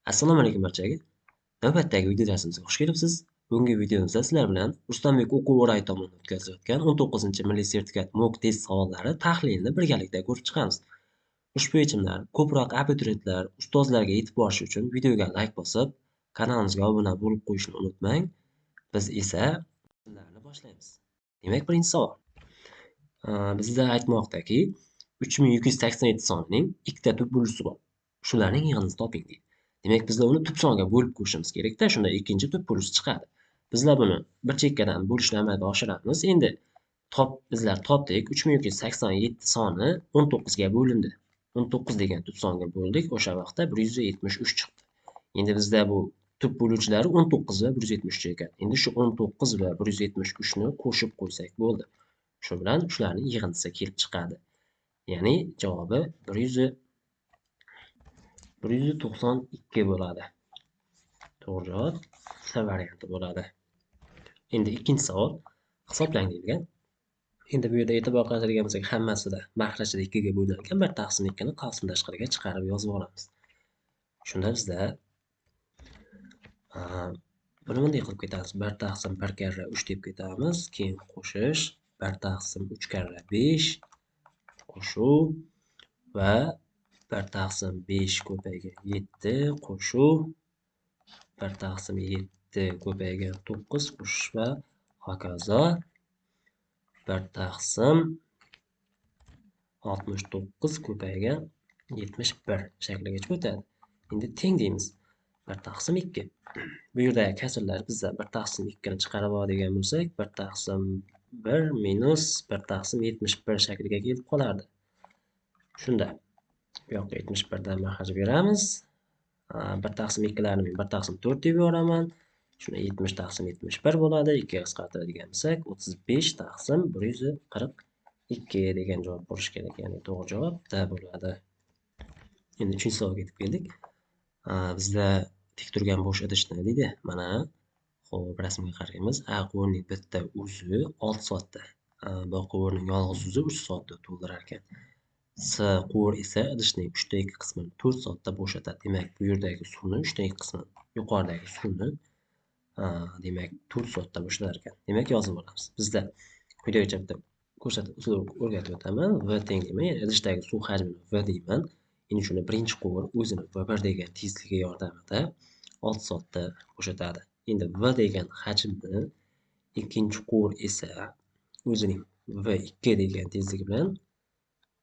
Assalomu alaykum barchaga. Navbatdagi video darsimizga xush kelibsiz. Bugungi videomizda sizlar bilan Rustambek o'quv o'rayi tomonidan o'tkazilayotgan 19-milliy sertifikat mock test savollari tahlilini birgalikda ko'rib chiqamiz. Ushbu yechimlar ko'proq abituriyentlar, ustozlarga yetib borishi uchun videoga like bosib, kanalimizga obuna bo'lib qo'yishni unutmang. Biz esa yechimlarni boshlaymiz. Demak, birinchi savol. Bizda aytmoqdaki, 3287 sonining ikkita tub bo'luvchisi bor. Shularning yig'indisini toping deydi. Demak, bizlar uni tub songa bo'lib ko'rishimiz kerakda, shunda ikkinchi tub bo'luvchisi chiqadi. Bizlar buni bir chekkadan bo'lishni amalga oshiramiz. Endi bizlar topdik, 3287 soni 19 ga bo'lindi. 19 degan tub songa bo'ldik, o'sha vaqtda 173 chiqdi. Endi bizda bu tub bo'luvchilari 19 va 173 ekan. Endi shu 19 va 173 ni qo'shib qo'ysak bo'ldi. Shu bilan shularning yig'indisi kelib chiqadi. Ya'ni javobi 192 bo'ladi. To'g'ri javob C varianti bo'ladi. Endi ikkinchi savol hisoblang deyilgan. Endi bu yerda e'tibor qaratadigan bo'lsak, hammasida mahrajida 2 ga bo'lingan 1 taqsim 2 ni qavsum tashqariga chiqarib yozib olamiz. Shunda bizda buni bunday qilib ketamiz. 1 taqsim 1 karra 3 deb ketamiz. Keyin qo'shish 1 taqsim 3 karra 5 qo'shuv va 1 taqsim 5 ko'paygan 7 qo'shuv 1 taqsim 7 ko'paygan 9 qo'shish va hokazo 1 taqsim 69 ko'paygan 71 shakliga o'tadi. Endi teng deymiz. 1 taqsim 2. Bu yerdagi kasrlar bizda 1 taqsim 2 ni chiqarib oladigan bo'lsak, 1 taqsim 1 minus 1 taqsim 71 shakliga kelib qolardi. Shunda bu yoqqa 71 dan mahraj beramiz. 1 taqsim 2larni men 1 taqsim 4 deb yoraman. Shunda 70 taqsim 71 bo'ladi. 2 ga qisqartiradigan bo'lsak, 35 taqsim 142 degan javob bo'lishi kerak. Ya'ni to'g'ri javob D bo'ladi. Endi uchinchi savolga yetib keldik. Bizda tik turgan bo'sh idishni deydi. Mana, xo'p, rasmga qaraymiz. A quvurning bitta uzi 6 soatda, B quvurning yolg'iz uzi 3 soatda to'ldirar ekan. C quvur esa idishning 3 2 qismini 4 soatda bo'shatadi. Demak, bu yerdagi suvni 3 2 qismi, yuqoridagi suvni demak 4 soatda bo'shatar ekan. Demak, yozib olamiz. Bizda quyidagicha bitta ko'rsatib usul o'rgatib o'taman. V teng deyman, ya'ni idishdagi suv hajmini V deyman. Endi shuni birinchi quvur o'zini V1 degan tezligi yordamida 6 soatda bo'shatadi. Endi V degan hajmni ikkinchi quvur esa o'zining V2 degan tezligi bilan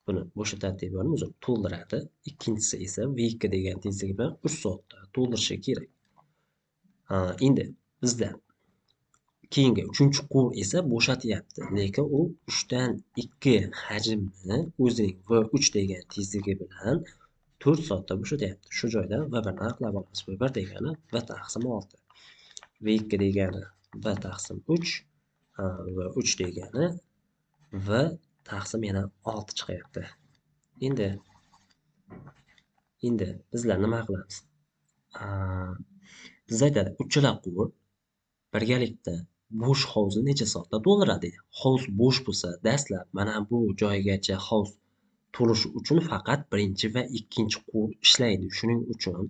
buni bo'shatadi deb yoramiz, o'zi to'ldiradi. Ikkinchisi esa V2 degan tezligi bilan 3 soatda to'ldirishi kerak. Endi bizda keyingi uchinchi quvur esa bo'shatyapti, lekin u 3 dan 2 hajmni o'zining V3 degan tezligi bilan 4 soatda bo'shatyapti. Shu joydan V1 ni aniqlab olamiz. V1 degani V taqsim 6, V2 degani V taqsim 3, V3 degani V taqsim yana 6 chiqyapti. Endi bizlar nima qilamiz? Biz aytadi, uchala quvur birgalikda bo'sh hovuzni necha soatda to'ldiradi deydi. Hovuz bo'sh bo'lsa, dastlab mana bu joygacha hovuz to'lishi uchun faqat birinchi va ikkinchi quvur ishlaydi. Shuning uchun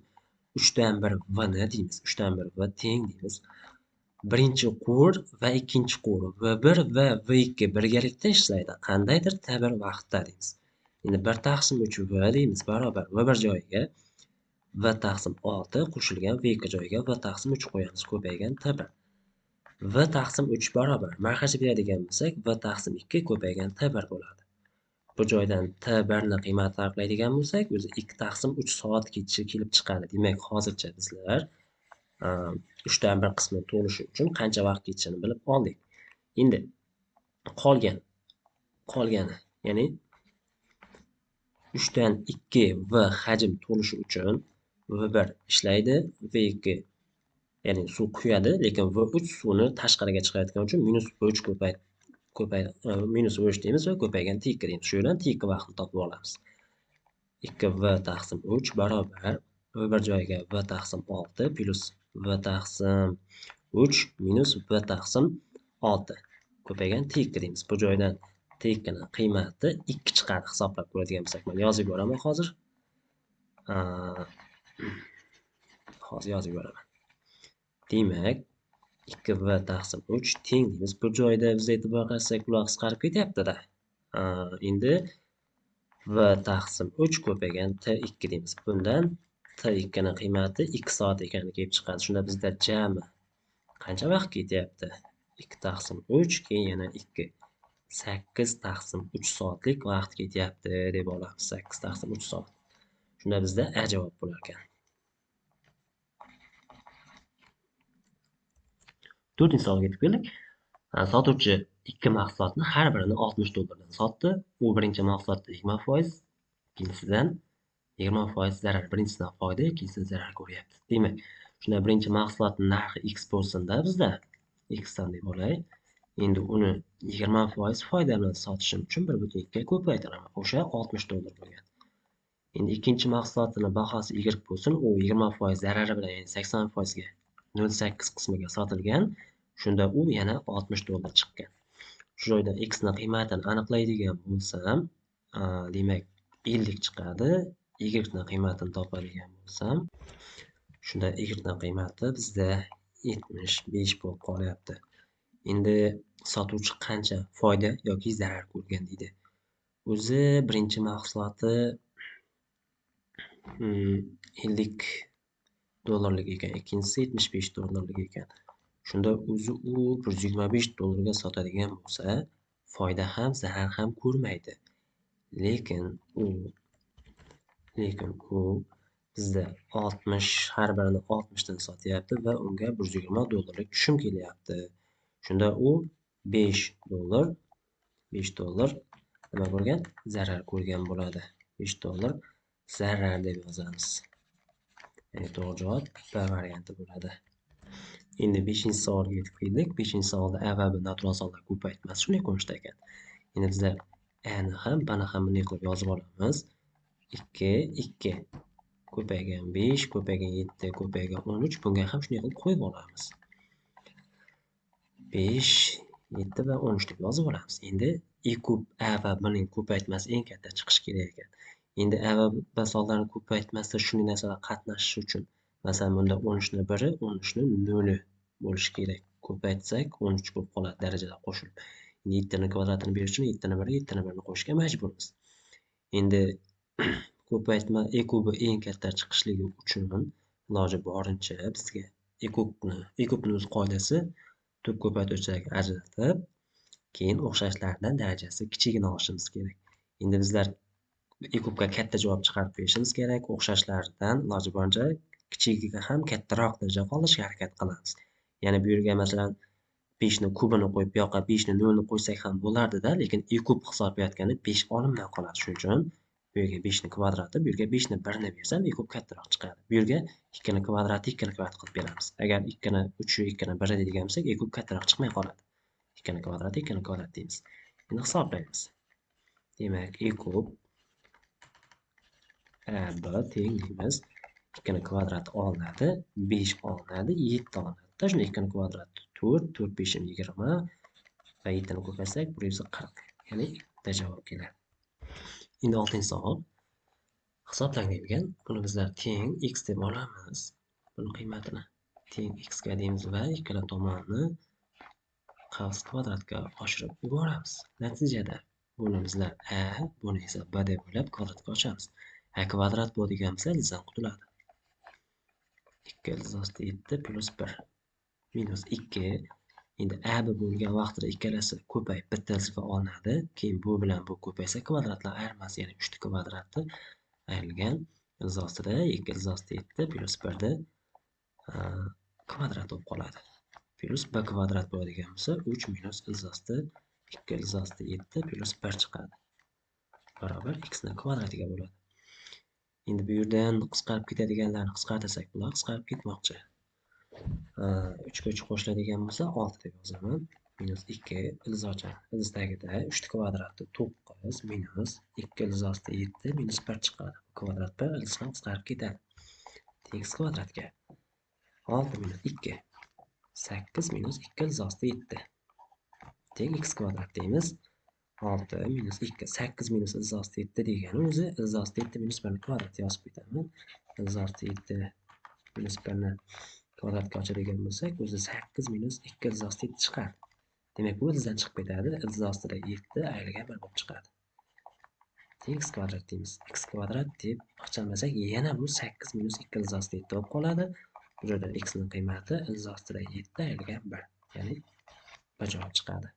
3 dan 1 V ni deymiz. 3 dan 1 V teng deymiz. Birinchi quvur va ikkinchi quvur V1 va V2 birgalikda ishlaydi. Qandaydir T1 vaqtda deymiz. Endi 1 taqsim 3 V deymiz barobar V1 joyiga V taqsim 6 qo'shilgan V2 joyiga V taqsim 3 qo'yamiz, ko'paygan T1. V taqsim 3 barobar mahraj beradigan bo'lsak, V taqsim 2 ko'paygan T1 bo'ladi. Bu joydan T1 ni qiymatini aniqlaydigan bo'lsak, o'zi 2 taqsim 3 soat ketishi kelib chiqadi. Demak, hozircha bizlar 3 dan 1 qismi to'lishi uchun qancha vaqt ketishini bilib oldik. Endi qolgani, ya'ni 3 dan 2 V hajm to'lishi uchun V1 ishlaydi, V2 ya'ni suv quyadi, lekin V3 suvni tashqariga chiqarayotgani uchun minus V3 minus V3 deymiz va ko'paygan T2 deymiz. Shu yerdan T2 vaqtini topib olamiz. 2 V taqsim 3 barobar V1 joyiga V taqsim 6 plus V taqsim 3 minus V taqsim 6 ko'paygan T2 deymiz. Bu joydan T2 ning qiymati 2 chiqadi hisoblab ko'radigan bo'lsak. Men yozib ko'raman hozir. Hozir yozib yuboraman. Demak, 2v taqsim 3 teng deymiz. Bu joyda biz e'tibor qilsak, bular qisqarib ketyapti-da. Endi v taqsim 3 ko'paygan t2 deymiz. Bundan t2 ning qiymati 2 soat ekani kelib chiqadi. Shunda bizda jami qancha vaqt ketyapti? 2 taqsim 3, keyin yana 2. 8 taqsim 3 soatlik vaqt ketyapti deb olamiz. 8 taqsim 3 soat. Shunda bizda A javob bo'lar ekan. 4-savolga yetib keldik. Sotuvchi 2 mahsulotni har birini 60 dollardan sotdi. U birinchi mahsulotda 20%, ikkinchisidan 20% zarar, birinchisidan foyda, ikkinchisidan zarar ko'ryapti. Demak, shunda birinchi mahsulotning narxi x bo'lsin-da bizda, x dan deb olay. Endi uni 20% foyda bilan sotishim uchun 1.2 ga ko'paytiraman. O'sha 60 dollar bo'lgan. Endi ikkinchi mahsulotning bahosi y bo'lsin, u 20% zarari bilan, ya'ni 80% ga 0.8 qismiga sotilgan. Shunda u yana 60 dollar chiqqan. Shu joyda x ning qiymatini aniqlaydigan bo'lsam, demak 50 chiqadi. Y ning qiymatini topadigan bo'lsam, shunda y ning qiymati bizda 75 bo'lib qolyapti. Endi sotuvchi qancha foyda yoki zarar ko'rgan deydi. O'zi birinchi mahsuloti 50 dollarlik ekan, ikkinchisi 75 dollarlik ekan. Shunda o'zi u 125 dollarga sotadigan bo'lsa, foyda ham, zarar ham ko'rmaydi. Lekin u bizda 60, har birini 60 dan sotyapti va unga 120 dollarlik tushum kelyapti. Shunda u 5 dollar nima bo'lgan? Zarar ko'rgan bo'ladi. 5 dollar zarar deb yozamiz. Ya'ni to'g'ri javob B varianti bo'ladi. Endi 5-savolga yetib keldik. 5-savolda A va B natural sonlar ko'paytmasi shunday ko'rinishda ekan. Endi bizlar A ni ham B ni ham bunday qilib yozib olamiz. 2 2 ko'paygan 5 ko'paygan 7 ko'paygan 13, bunga ham shunday qilib qo'yib olamiz. 5 7 va 13 deb yozib olamiz. Endi E kub A va B ning ko'paytmasi eng katta chiqishi kerak ekan. Endi A va B sonlarini ko'paytmasida shunday narsalar qatnashishi uchun, masalan, bunda 13 ni 1, 13 ni 0 bo'lishi kerak. Ko'paytsak 13 bo'lib qoladi darajalar qo'shilib. Endi 7 ni kvadratini berish uchun 7 ni 1, 7 ni 1 ni qo'shishga majburmiz. Endi ko'paytma E kubi eng katta chiqishligi uchun iloji boricha bizga E kubni o'z qoidasi tub ko'paytuvchilarga ajratib, keyin o'xshashlardan darajasi kichigini olishimiz kerak. Endi bizlar E kubga katta javob chiqarib berishimiz kerak. O'xshashlardan iloji boricha kichigiga ham kattaroq daraja qoldirishga harakat qilamiz. Ya'ni bu yerga masalan 5 ni kubini qo'yib, bu yoqqa 5 ni 0 ni qo'ysak ham bo'lardi-da, lekin E kub hisoblayotganda 5 olinmay qoladi. Shuning uchun bu yerga 5 ni kvadrati, bu yerga 5 ni 1 ni bersam E kub kattaroq chiqadi. Bu yerga 2 ni kvadrati 2 ni kvadrat qilib beramiz. Agar 2 ni 3 2 ni 1 deydigan bo'lsak, E kub kattaroq chiqmay qoladi. 2 ni kvadrati 2 ni kvadrat deymiz. Endi hisoblaymiz. Demak, E kub A B teng deymiz. 2 ni kvadrati olinadi, 5 olinadi, 7 olinadi. Shunda 2 ni kvadrati 4, 4 5 20 va 7 ni ko'paytsak 140. Ya'ni bitta javob keladi. Endi 6-savol. Hisoblang deyilgan. Buni bizlar teng x deb olamiz. Buni qiymatini teng x ga deymiz va ikkala tomonni qavs kvadratga oshirib yuboramiz. Natijada buni bizlar a, buni esa b deb o'ylab kvadratga ochamiz. A kvadrat bo'ladigan bo'lsa, ildizdan qutuladi. 2 ildiz osti 7 plus 1 minus 2. Endi a b bo'lgan vaqtida ikkalasi ko'payib bitta ildizga olinadi. Keyin bu bilan bu ko'paysa kvadratlar ayirmasi, ya'ni 3 kvadrati ayrilgan ildiz ostida 2 ildiz osti 7 plus 1 ni kvadrat bo'lib qoladi. Plus b kvadrat bo'ladigan bo'lsa 3 minus ildiz osti 2 ildiz osti 7 plus 1 chiqadi. Barobar x ning kvadratiga bo'ladi. Endi bu yerdan qisqarib ketadiganlarni qisqartirsak, bular qisqarib ketmoqchi. 3 ga 3 qo'shiladigan bo'lsa 6 deb yozaman. Minus 2 ildiz ochamiz. Ildiz tagida 3 kvadrati 9 minus 2 ildiz osti 7 minus 1 chiqadi. Kvadrat 1 ildiz ham qisqarib ketadi. Teng x kvadratga 6 minus 2 8 minus 2 ildiz osti 7 teng x kvadrat deymiz. 6 minus 2 8 minus ildiz osti 7 degani o'zi ildiz osti 7 minus 1 kvadrat yozib ketaman. Ildiz osti 7 Minus 1 ni kvadratga ochadigan bo'lsak, o'zi 8 minus 2 ildiz ostida 7 chiqadi. Demak, bu ildizdan chiqib ketadi. Ildiz ostida 7 ayrilgan 1 bo'lib chiqadi. Teng x kvadrat deymiz. X kvadrat deb ixchamlasak, yana bu 8 minus 2 ildiz ostida 7 bo'lib qoladi. Bu yerda x ning qiymati ildiz ostida 7 ayrilgan 1, ya'ni bir javob chiqadi.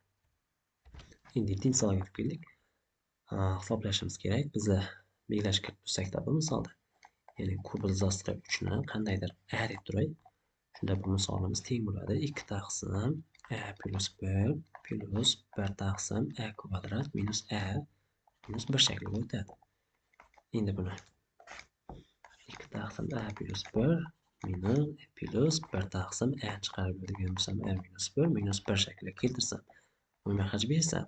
Endi 7-savolga yetib keldik. Hisoblashimiz kerak. Biza belgilash kiritib tursak-da bu misolda, ya'ni kub ildiz ostida 3 ni qandaydir a deb turay. Shunda bu misolimiz teng bo'ladi. 2 taqsim a plus 1 plus 1 taqsim a kvadrat minus a minus 1 shakliga o'tadi. Endi buni 2 taqsim a plus 1 minus plus 1 taqsim a chiqarib beradigan bo'lsam a minus 1 minus 1 shakliga keltirsam, umumiy maxraj bersam,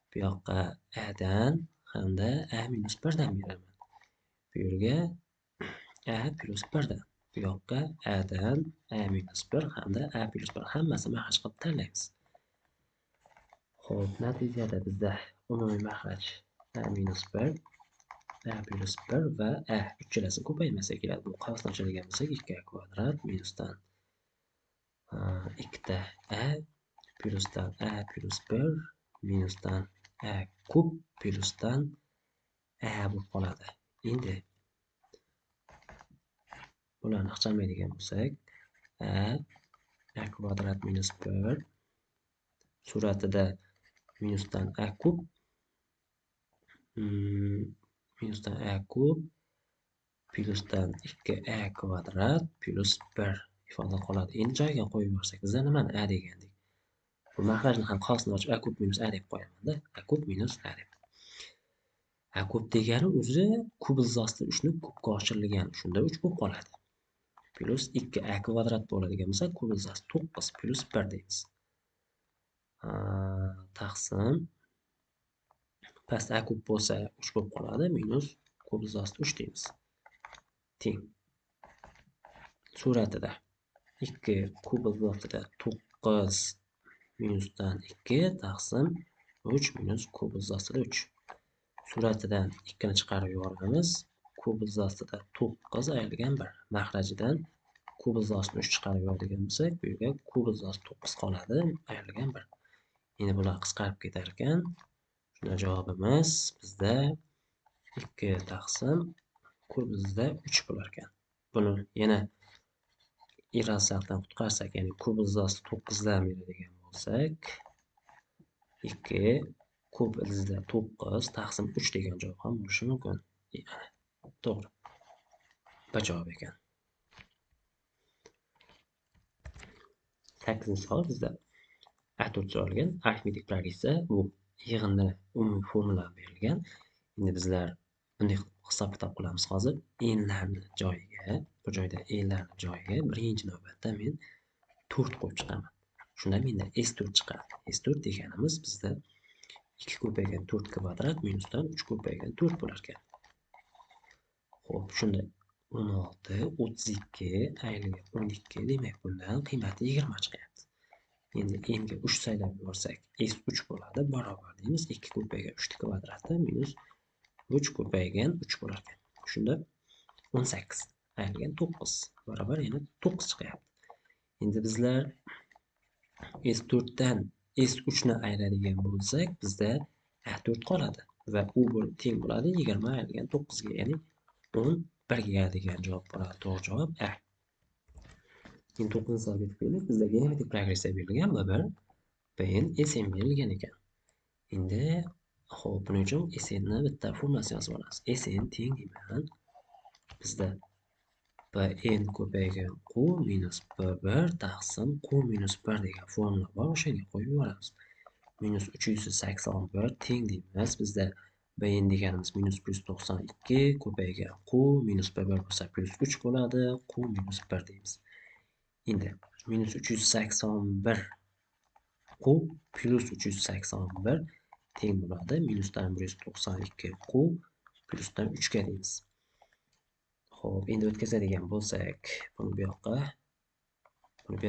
bu yoqqa a dan hamda a minus 1 dan beraman. Bu yerga a plus 1 dan, bu yoqqa a dan a minus 1 hamda a plus 1 hammasi maxraj qilib tanlaymiz. Xo'p, natijada bizda umumiy maxraj a minus 1, a plus 1 va a uchalasi ko'paymasa keladi. Bu qavsni ochadigan bo'lsak 2a kvadrat minusdan 2 ta a plusdan a plus 1 minusdan a kub plusdan a bo'lib qoladi. Endi bularni ixchamlaydigan bo'lsak, a kvadrat minus 1 suratida minusdan a kub minusdan a kub plusdan 2a kvadrat plus 1 ifoda qoladi. Endi joyiga qo'yib yuborsak, biz nimani a degandik? Bu maxrajni ham qavsni ochib a kub minus a deb qo'yaman-da. A kub minus a deb. A kub degani o'zi kub ildiz ostida 3 ni kubga oshirilgan. Shunda 3 bo'lib qoladi. Plus 2a kvadrat bo'ladigan bo'lsa, kub ildiz ostida 9 plus 1 deymiz. Taqsim past a kub bo'lsa 3 bo'lib qoladi, minus kub ildiz ostida 3 deymiz. Teng. Suratida 2 kub ildiz ostida 9 minusdan 2 taqsim 3 minus kub ildiz ostida 3. Suratidan 2 ni chiqarib yuboramiz. Kub ildiz ostida 9 ayrilgan 1. Maxrajidan kub ildiz ostida 3 chiqarib yuboradigan bo'lsak, bu yerga kub ildiz ostida 9 qoladi, ayrilgan 1. Endi bular qisqarib ketar ekan. Shunda javobimiz bizda 2 taqsim kub ildizda 3 bo'lar ekan. Buni yana irratsionaldan qutqarsak, ya'ni kub ildiz ostida 9 dan beradigan bo'lsak, 2 kub ildizda 9 taqsim 3 degan javob ham bo'lishi mumkin. To'g'ri. Bir javob ekan. 8-savol bizda A4 so'ralgan. Arifmetik progressiya bu yig'inda umumiy formula berilgan. Endi bizlar bunday hisob-kitob qilamiz hozir. N'larni joyiga, bu joyda n'larni joyiga birinchi navbatda men 4 qo'yib chiqaman. Shunda menda S4 chiqadi. S4 deganimiz bizda 2 ko'paygan 4 kvadrat minusdan 3 ko'paygan 4 bo'lar ekan. Xo'p, shunda 16 32 ayrilgan 12, demak bundan qiymati 20 chiqyapti. Endi n ga 3 saylab yuborsak, S3 bo'ladi, barobar deymiz 2 ko'paygan 3 kvadrati minus 3 ko'paygan 3 bo'lar ekan. Shunda 18 ayrilgan 9 barobar yana 9 chiqyapti. Endi bizlar S4 dan S3 ni ayiradigan bo'lsak, bizda A4 qoladi va u teng bo'ladi 20 ayrilgan 9 ga, ya'ni 11 ga degan javob bo'ladi. To'g'ri javob A. Endi 9-savolga yetib keldik. Bizda geometrik progressiya berilgan B1, Bn, Sn berilgan ekan. Endi xo'p, buning uchun Sn ni bitta formulasini yozib olamiz. Sn teng deyman. Bizda Bn ko'paygan Q minus B1 taqsim Q minus 1 degan formula bor. O'shanga qo'yib yuboramiz. Minus 381 teng deymiz. Bizda Bn deganimiz minus 192 ko'paygan Q minus B1 bo'lsa plus 3 bo'ladi. Q minus 1 deymiz. Endi minus 381 Q plus 381 teng bo'ladi. Minusdan 192 Q plusdan 3 ga deymiz. Xo'p, endi o'tkazadigan bo'lsak, buni bu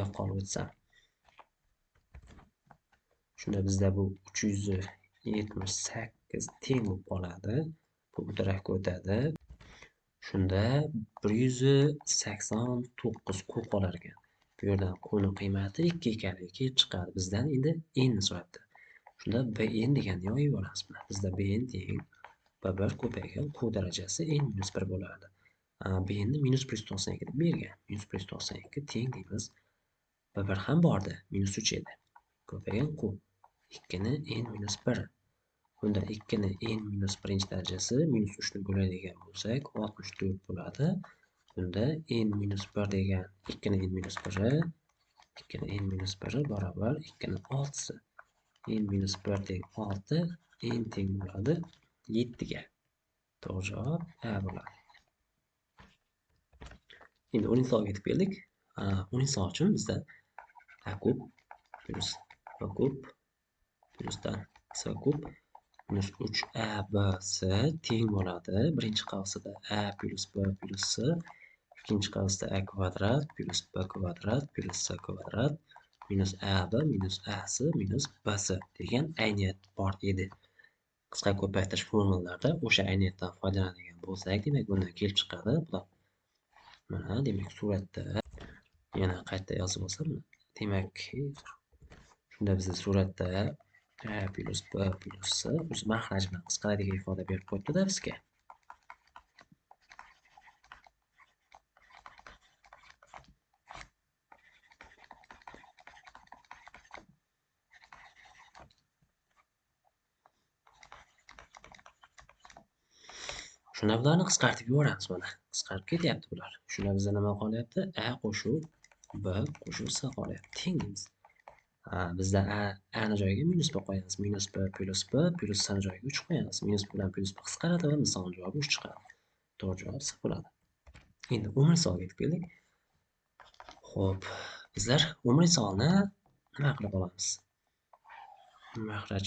yoqqa olib o'tsam. Shunda bizda bu 378 teng bo'lib qoladi. Bu tarafga o'tadi. Shunda 189 Q qolar ekan. Bu yerdan Q'ning qiymati 2 ekanligi kelib chiqadi. Bizdan endi n ni so'rabdi. Shunda bn deganni yoyib yuboramiz. Bizda bn teng b1 ko'paygan Q darajasi n minus 1 bo'lardi. Bn ni minus 192 deb bergan. Minus 192 teng deymiz. B1 ham bordi, minus 3 edi. Ko'paygan Q 2 ni n minus 1. Bunda 2 ni n minus 1 darajasi minus 3 ni bo'ladigan bo'lsak 64 bo'ladi. Bunda n minus 1 degan 2 ni n minus 1 2 ni n minus 1 barobar 2 ni 6si. N minus 1 teng 6, n teng bo'ladi 7 ga. To'g'ri javob A bo'ladi. Endi 10 savolga yetib keldik. 10 savol uchun bizda A kub plus B kub plusdan C kub minus 3ABC teng bo'ladi. Birinchi qavsida A plus B plus C, ikkinchi qavsda A kvadrat plus B kvadrat plus C kvadrat minus AB minus AC minus BC degan ayniyat bor edi. Qisqa ko'paytirish formulalarida o'sha ayniyatdan foydalanadigan bo'lsak, demak bundan kelib chiqadi. Mana demak suratda yana qayta yozib olsam, demak shunda bizda suratda A plus B plus C o'zi mahraj bilan qisqaradigan ifoda berib qo'yibdi-da bizga. Shunda bularni qisqartirib yuboramiz mana. Qisqarib ketyapti bular. Shunda bizda nima qolyapti? A qo'shib B qo'shib C qolyapti. Teng deymiz. Bizda A ni joyiga minus B qo'yamiz. Minus B plus B plus C ni joyiga 3 qo'yamiz. Minus B bilan plus B qisqaradi va misolning javobi 3 chiqadi. To'g'ri javob C bo'ladi. Endi 10 savolga yetib keldik. Xo'p, bizlar 10 savolni nima qilib olamiz? Mahraj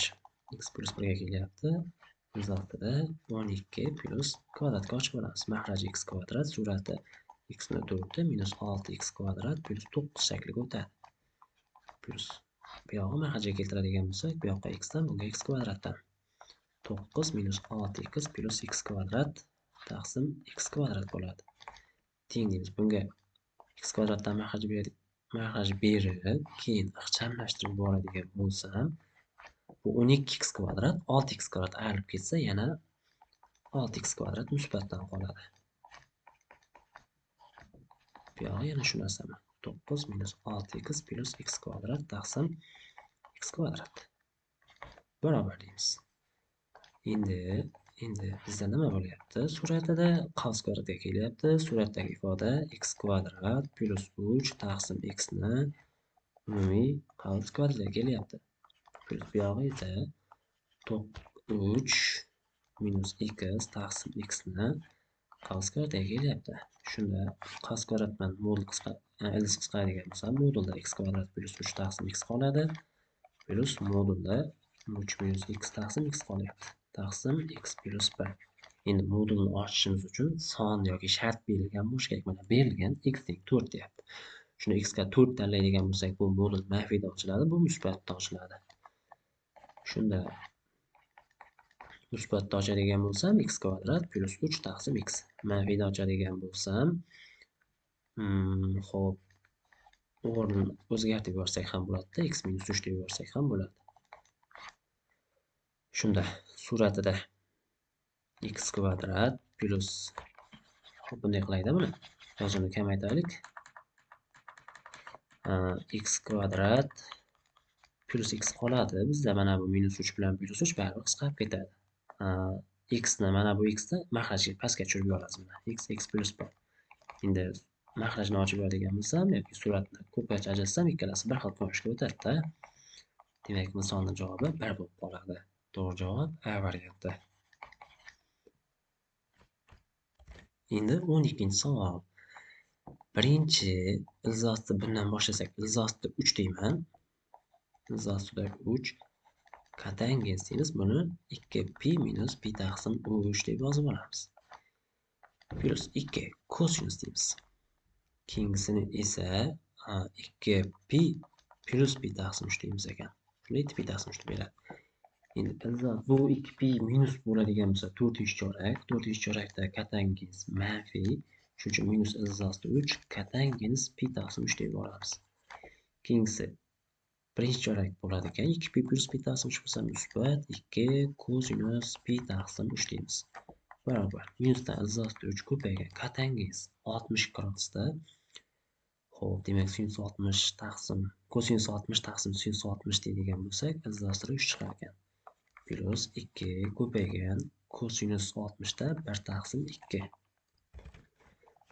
x plus 1 ga kelyapti. O'zaltida 12 plus kvadratga ochib olamiz. Mahraj x kvadrat surati x ni 4 minus 6x kvadrat plus 9 shakliga o'tadi. Plus bu yog'i mahrajga keltiradigan bo'lsak, bu yoqqa x dan, bunga x kvadratdan. 9 minus 6x plus x kvadrat taqsim x kvadrat bo'ladi. Teng deymiz. Bunga x kvadratdan mahraj berib, keyin ixchamlashtirib yuboradigan bo'lsam, bu 12x kvadrat 6x kvadrat ayrilib ketsa, yana 6x kvadrat musbatdan qoladi. Bu yog'i yana shu narsami? 9 minus 6x plus x kvadrat taqsim x kvadrat barobar deymiz. Endi bizda nima bo'lyapti? Suratida qavs kvadratga kelyapti. Suratdagi ifoda x kvadrat plus 3 taqsim x ni umumiy qavs kvadratga kelyapti. Plus bu yog'i esa 3 minus x taqsim x ni qavs kvadratga kelyapti. Shunda qavs kvadrat bilan modul ildiz qisqaradigan bo'lsa, modulda x kvadrat plus 3 taqsim x qoladi. Plus modulda 3 minus x taqsim x qolyapti. Taqsim x plus 1. Endi modulni ochishimiz uchun son yoki shart berilgan bo'lishi kerak. Mana berilgan x teng 4 deyapti. Shunda x ga 4 tanlaydigan bo'lsak, bu modul manfiyda ochiladi, bu musbatda ochiladi. Shunda musbatda ochadigan bo'lsam x kvadrat plus 3 taqsim x. Manfiyda ochadigan bo'lsam, xo'p, o'rnini o'zgartirib yuborsak ham bo'ladi, x minus 3 deb yuborsak ham bo'ladi. Shunda suratida x kvadrat plus, xo'p, bunday qilayda buni. Yozuvni kamaytiraylik. X kvadrat plus x qoladi. Bizda mana bu minus 3 bilan plus 3 baribir qisqarib ketadi. X ni mana bu x ni mahrajga pastga tushirib yuboramiz mana. X x plus 1. Endi mahrajni ochib yuboradigan bo'lsam yoki suratni ko'pgacha ajratsam, ikkalasi bir xil ko'rinishga o'tadi-da. Demak, misolning javobi 1 bo'lib qoladi. To'g'ri javob A varianti. Endi 12-savol. Birinchi ildiz bundan boshlasak, ildiz ostida 3 deyman. Ildiz ostida 3 kotangens deymiz. Buni 2pi minus pi taqsim 3 deb yozib olamiz. Plus 2 kosinus deymiz. Keyingisini esa 2pi plus pi taqsim 3 deymiz ekan. Shunda 2 pi taqsim 3 beradi. Endi bu 2 pi minus bo'ladigan bo'lsa 4-chorak, 4-chorakda katangiz manfiy, shuning uchun minus ildiz 3 katangiz pi taqsim 3 deb yuboramiz. Keyingisi birinchi chorak bo'ladi ekan, 2 pi plus pi taqsim 3 bo'lsa musbat 2 kosinus pi taqsim 3 deymiz. Barobar minusdan ildiz 3 ko'paygan katangiz 60 gradusda. Xo'p, demak sinus 60 taqsim kosinus 60 taqsim sinus 60 deydigan bo'lsak, ildiz 3 chiqar ekan. Plus 2 ko'paygan kosinus 60 da 1 taqsim 2.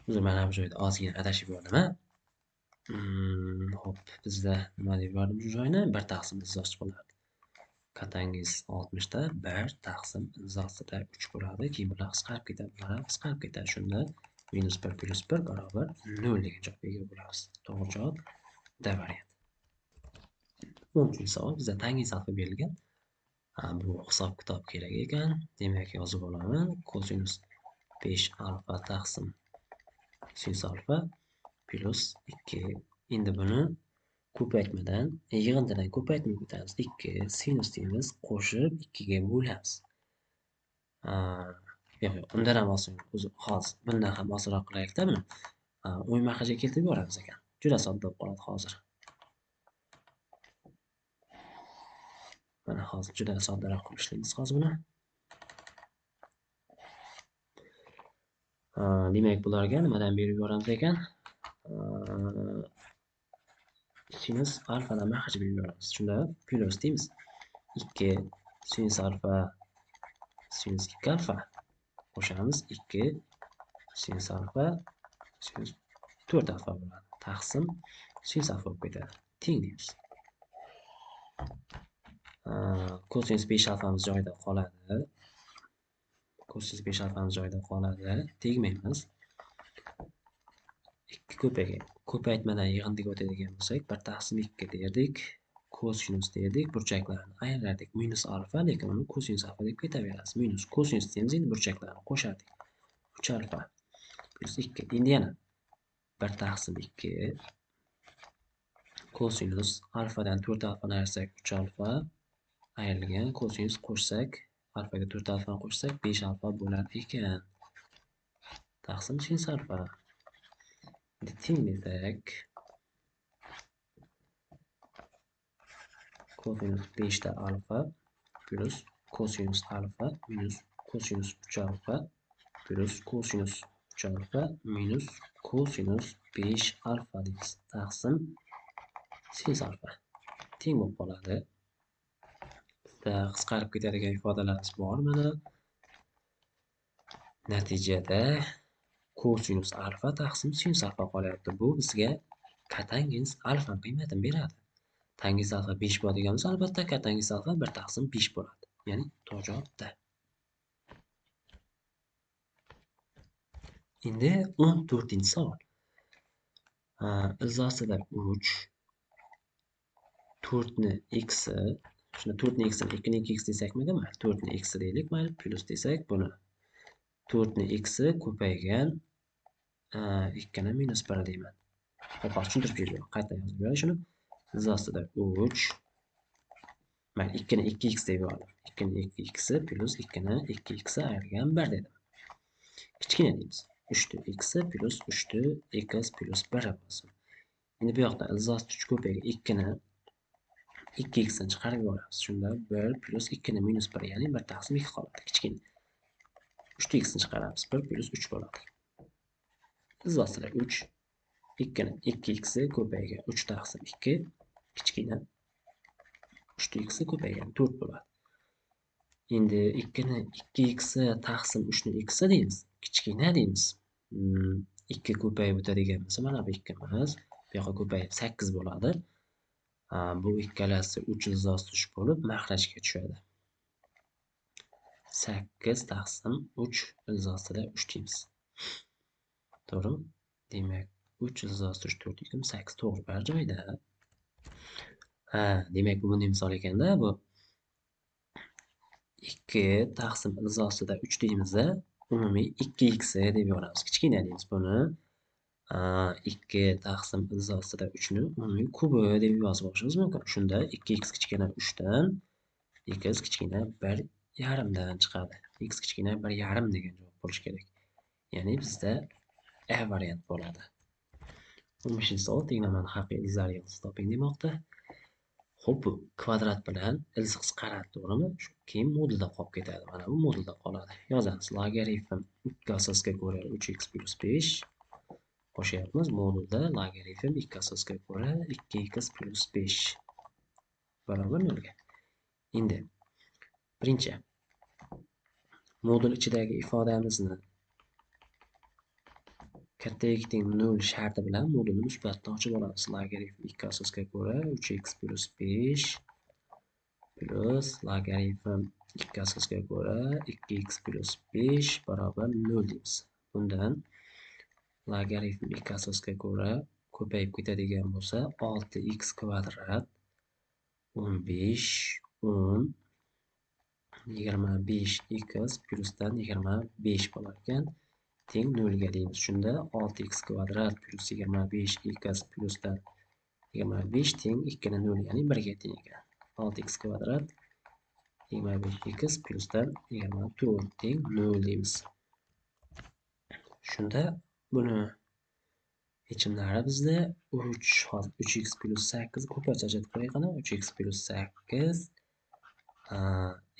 Uzr, mana bu joyda ozgina adashib yubordim-a. Xo'p, bizda nima deb yubordim shu joyni? 1 taqsim ildiz bo'lardi. Katangiz 60 da 1 taqsim ildiz 3 bo'ladi. Keyin bular qisqarib ketadi, bular qisqarib ketadi. Shunda minus 1 plus 1 barobar 0 degan javobga ega bo'lamiz. To'g'ri javob D varianti. 10-savol bizda tangens alfa berilgan. Bu hisob kitob kerak ekan. Demak, yozib olaman. Kosinus 5 alfa taqsim sinus alfa plus 2. Endi buni ko'paytmadan, yig'indidan ko'paytma o'tamiz. 2 sinus deymiz, qo'shib 2 ga bo'lamiz. Yo'q, undan ham oson. O'zi hozir bundan ham osonroq qilaylik-da buni. O'ng maxrajga keltirib yuboramiz ekan. Juda sodda bo'lib qoladi hozir. Mana hozir juda soddaroq qilib ishlaymiz hozir buni. Demak, bularga nimadan berib yuboramiz ekan? Sinus alfadan maxraj berib yuboramiz. Shunda plus deymiz. 2 sinus alfa sinus 2 alfa qo'shamiz 2 sinus alfa sinus 4 alfa bo'ladi. Taqsim sinus alfa bo'lib ketadi. Teng deymiz. Kosinus 5 alfamiz joyida qoladi. Kosinus 5 alfamiz joyida qoladi. Tegmaymiz. 2 ko'paygan. Ko'paytmadan yig'indiga o'tadigan bo'lsak, 1 taqsim 2 derdik. Kosinus derdik, burchaklarni ayirardik. Minus alfa, lekin uni kosinus alfa deb ketaveramiz. Minus kosinus deymiz, endi burchaklarni qo'shardik. 3 alfa plus 2. Endi yana 1 taqsim 2 kosinus alfadan 4 alfani ayirsak 3 alfa ayrilgan kosinus qo'shsak, alfaga 4 alfani qo'shsak 5 alfa bo'lar ekan. Taqsim sinus alfa. Endi teng desak kosinus 5 ta alfa plus kosinus alfa minus kosinus 3 alfa plus kosinus 3 alfa minus kosinus 5 alfa deymiz. Taqsim sinus alfa teng bo'lib qoladi. Bizda qisqarib ketadigan ifodalarimiz bor mana. Natijada kosinus alfa taqsim sinus alfa qolyapti. Bu bizga kotangens alfa qiymatini beradi. Tangens alfa 5 bo'ladigan bo'lsa, albatta kotangens alfa 1 taqsim 5 bo'ladi. Ya'ni to'g'ri javob D. Endi 14-savol. Ilzosida 3 4 ni x, shunda 4 ni x ni 2 ni 2x desakmi, mayli 4 ni x deylik, mayli plus desak buni 4 ni x ko'paygan 2 ni minus 1 deyman. Hop, tushuntirib beraman. Qayta yozib beray shuni. Ilzosida 3 mayli 2 ni 2x deb yubordim. 2 ni 2x plus 2 ni 2x ayirgan 1 dedim. Kichkina deymiz. 3 ni x plus 3 ni x plus 1 bo'lsin. Endi bu yoqda ildiz 3 ko'paygan 2 ni 2x ni chiqarib yuboramiz. Shunda 1 plus 2 ni minus 1, ya'ni 1 taqsim 2 qoladi. Kichkina. 3 ni x ni chiqaramiz. 1 plus 3 bo'ladi. Ildiz 3 2 ni 2x ko'paygan 3 taqsim 2 kichkina 3 ni x ko'paygan 4 bo'ladi. Endi 2 ni 2x taqsim 3 ni x deymiz. Kichkina deymiz. 2 ko'payib o'tadigan bo'lsa, mana bu 2 emas, bu yoqqa ko'payib 8 bo'ladi. Bu ikkalasi 3 ildiz 3 bo'lib maxrajga tushadi. 8 taqsim 3 ildiz 3 deymiz. To'g'rimi? Demak, 3 ildiz 3 4 2 8 to'g'ri, bor joyda. Ha, demak bu bunday misol ekanda, bu 2 taqsim ildiz 3 deymiz-da, umumiy 2x deb yoramiz. Kichkina deymiz buni. 2 taqsim ildiz 3 ni umumiy kubi deb yozib olishimiz mumkin. Shunda 2x kichkina 3 dan X kichkina 1,5 dan chiqadi. X kichkina 1,5 degan javob bo'lishi kerak. Ya'ni bizda A variant bo'ladi. 15-savol tenglamani haqiqiy ildizlar yig'indisi toping demoqda. Xo'p, bu kvadrat bilan ildiz qisqaradi, to'g'rimi? Shu keyin modulda qolib ketadi. Mana bu modulda qoladi. Yozamiz. Logaritm 2 asosga ko'ra 3x plus 5 qo'shyapmiz. Modulda logaritm 2 asosga ko'ra 2x plus 5 barobar 0 ga. Endi birinchi modul ichidagi ifodamizni katta x teng 0 sharti bilan modulni musbatdan ochib olamiz. Logaritm 2 asosga ko'ra 3x plus 5 plus logaritm 2 asosga ko'ra 2x plus 5 barobar 0 deymiz. Bundan logaritm 2 asosga ko'ra ko'payib ketadigan bo'lsa 6x kvadrat 15 10 25x plusdan 25 bo'lar ekan. Teng 0 ga deymiz. Shunda 6x kvadrat plus 25x plusdan 25 teng 2 ni 0, ya'ni 1 ga teng ekan. 6x kvadrat 25x plusdan 24 teng 0 deymiz. Shunda buni yechimlari bizda 3, hozir 3x plus 8 ko'paycha ajratib qo'yay qani. 3x plus 8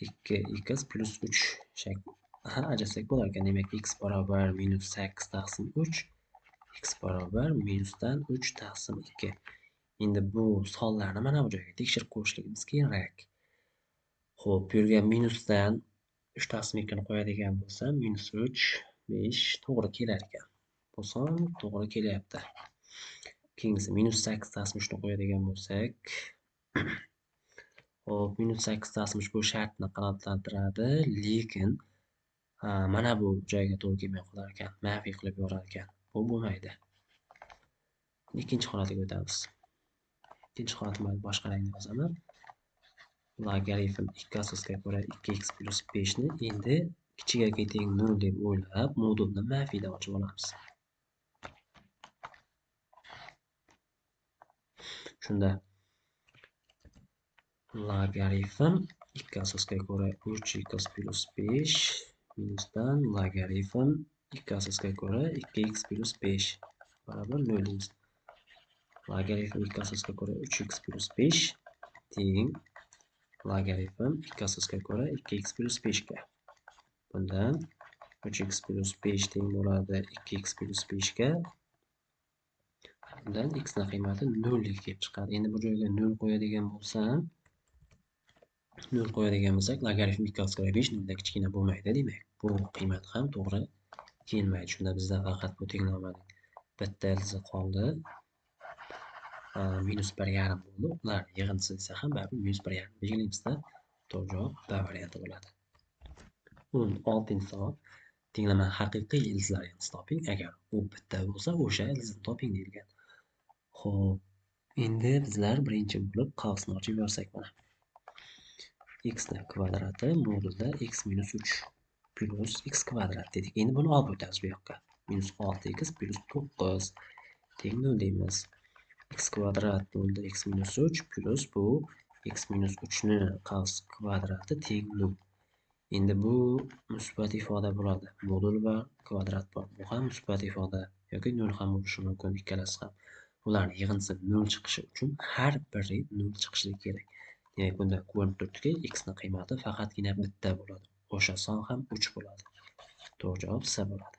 2x plus 3 shakl ajratsak bo'lar ekan. Demak, x barobar minus 8 taqsim 3, x barobar minusdan 3 taqsim 2. Endi bu sonlarni mana bu joyga tekshirib ko'rishligimiz kerak. Xo'p, bu yerga minusdan 3 taqsim 2 ni qo'yadigan bo'lsam, minus 3 5 to'g'ri kelar ekan. Bu son to'g'ri kelyapti. Keyingisi minus 8 taqsim 3 ni qo'yadigan bo'lsak, xo'p, minus 8 taqsim 3 bu shartni qanoatlantiradi, lekin mana bu joyga to'g'ri kelmay qolar ekan, manfiy qilib yorar ekan. Bu bo'lmaydi. Ikkinchi holatiga o'tamiz. Ikkinchi holatni boshqa rangda yozaman. Logaritm 2 asosga ko'ra 2x plus 5 ni endi kichikga teng 0 deb o'ylab, modulni manfiydan ochib olamiz. Shunda logaritm 2 asosga ko'ra 3x plus 5 minusdan logaritm 2 asosga ko'ra 2x plus 5 barobar 0 deymiz. Logaritm 2 asosga ko'ra 3x plus 5 teng logaritm 2 asosga ko'ra 2x plus 5 ga. Bundan 3x plus 5 teng bo'ladi 2x plus 5 ga. Bundan x ning qiymati 0 ga kelib chiqadi. Endi bu joyga 0 qo'yadigan bo'lsam, 0 qo'yadigan bo'lsak, logaritm 2 asosga ko'ra 5 noldan kichkina bo'lmaydi. Demak, bu qiymat ham to'g'ri kelmaydi. Shunda bizda faqat bu tenglamaning bitta ildizi qoldi. Minus 1,5 bo'ldi. Ular yig'indisi desa ham baribir minus 1,5 belgilaymizda. To'g'ri javob B varianti bo'ladi. 16-savol. Tenglama haqiqiy ildizlar yig'indisi toping. Agar u bitta bo'lsa, o'sha ildizni toping deyilgan. Xo'p, endi bizlar birinchi bo'lib qavsni ochib yorsak mana. X kvadrati modulda x minus 3 plus x kvadrat dedik. Endi buni olib o'tamiz bu yoqqa. Minus 6x plus 9 teng 0 deymiz. X kvadrat bo'ldi x minus 3 plus bu x minus 3 ni qavs kvadrati teng 0. Endi bu musbat ifoda bo'ladi. Modul bor, kvadrat bor. Bu ham musbat ifoda yoki 0 ham bo'lishi mumkin, ikkalasi ham. Ularning yig'indisi 0 chiqishi uchun har biri 0 chiqishi kerak. Demak, bunda ko'rinib turibdiki, x ning qiymati faqatgina bitta bo'ladi. O'sha son ham 3 bo'ladi. To'g'ri javob C bo'ladi.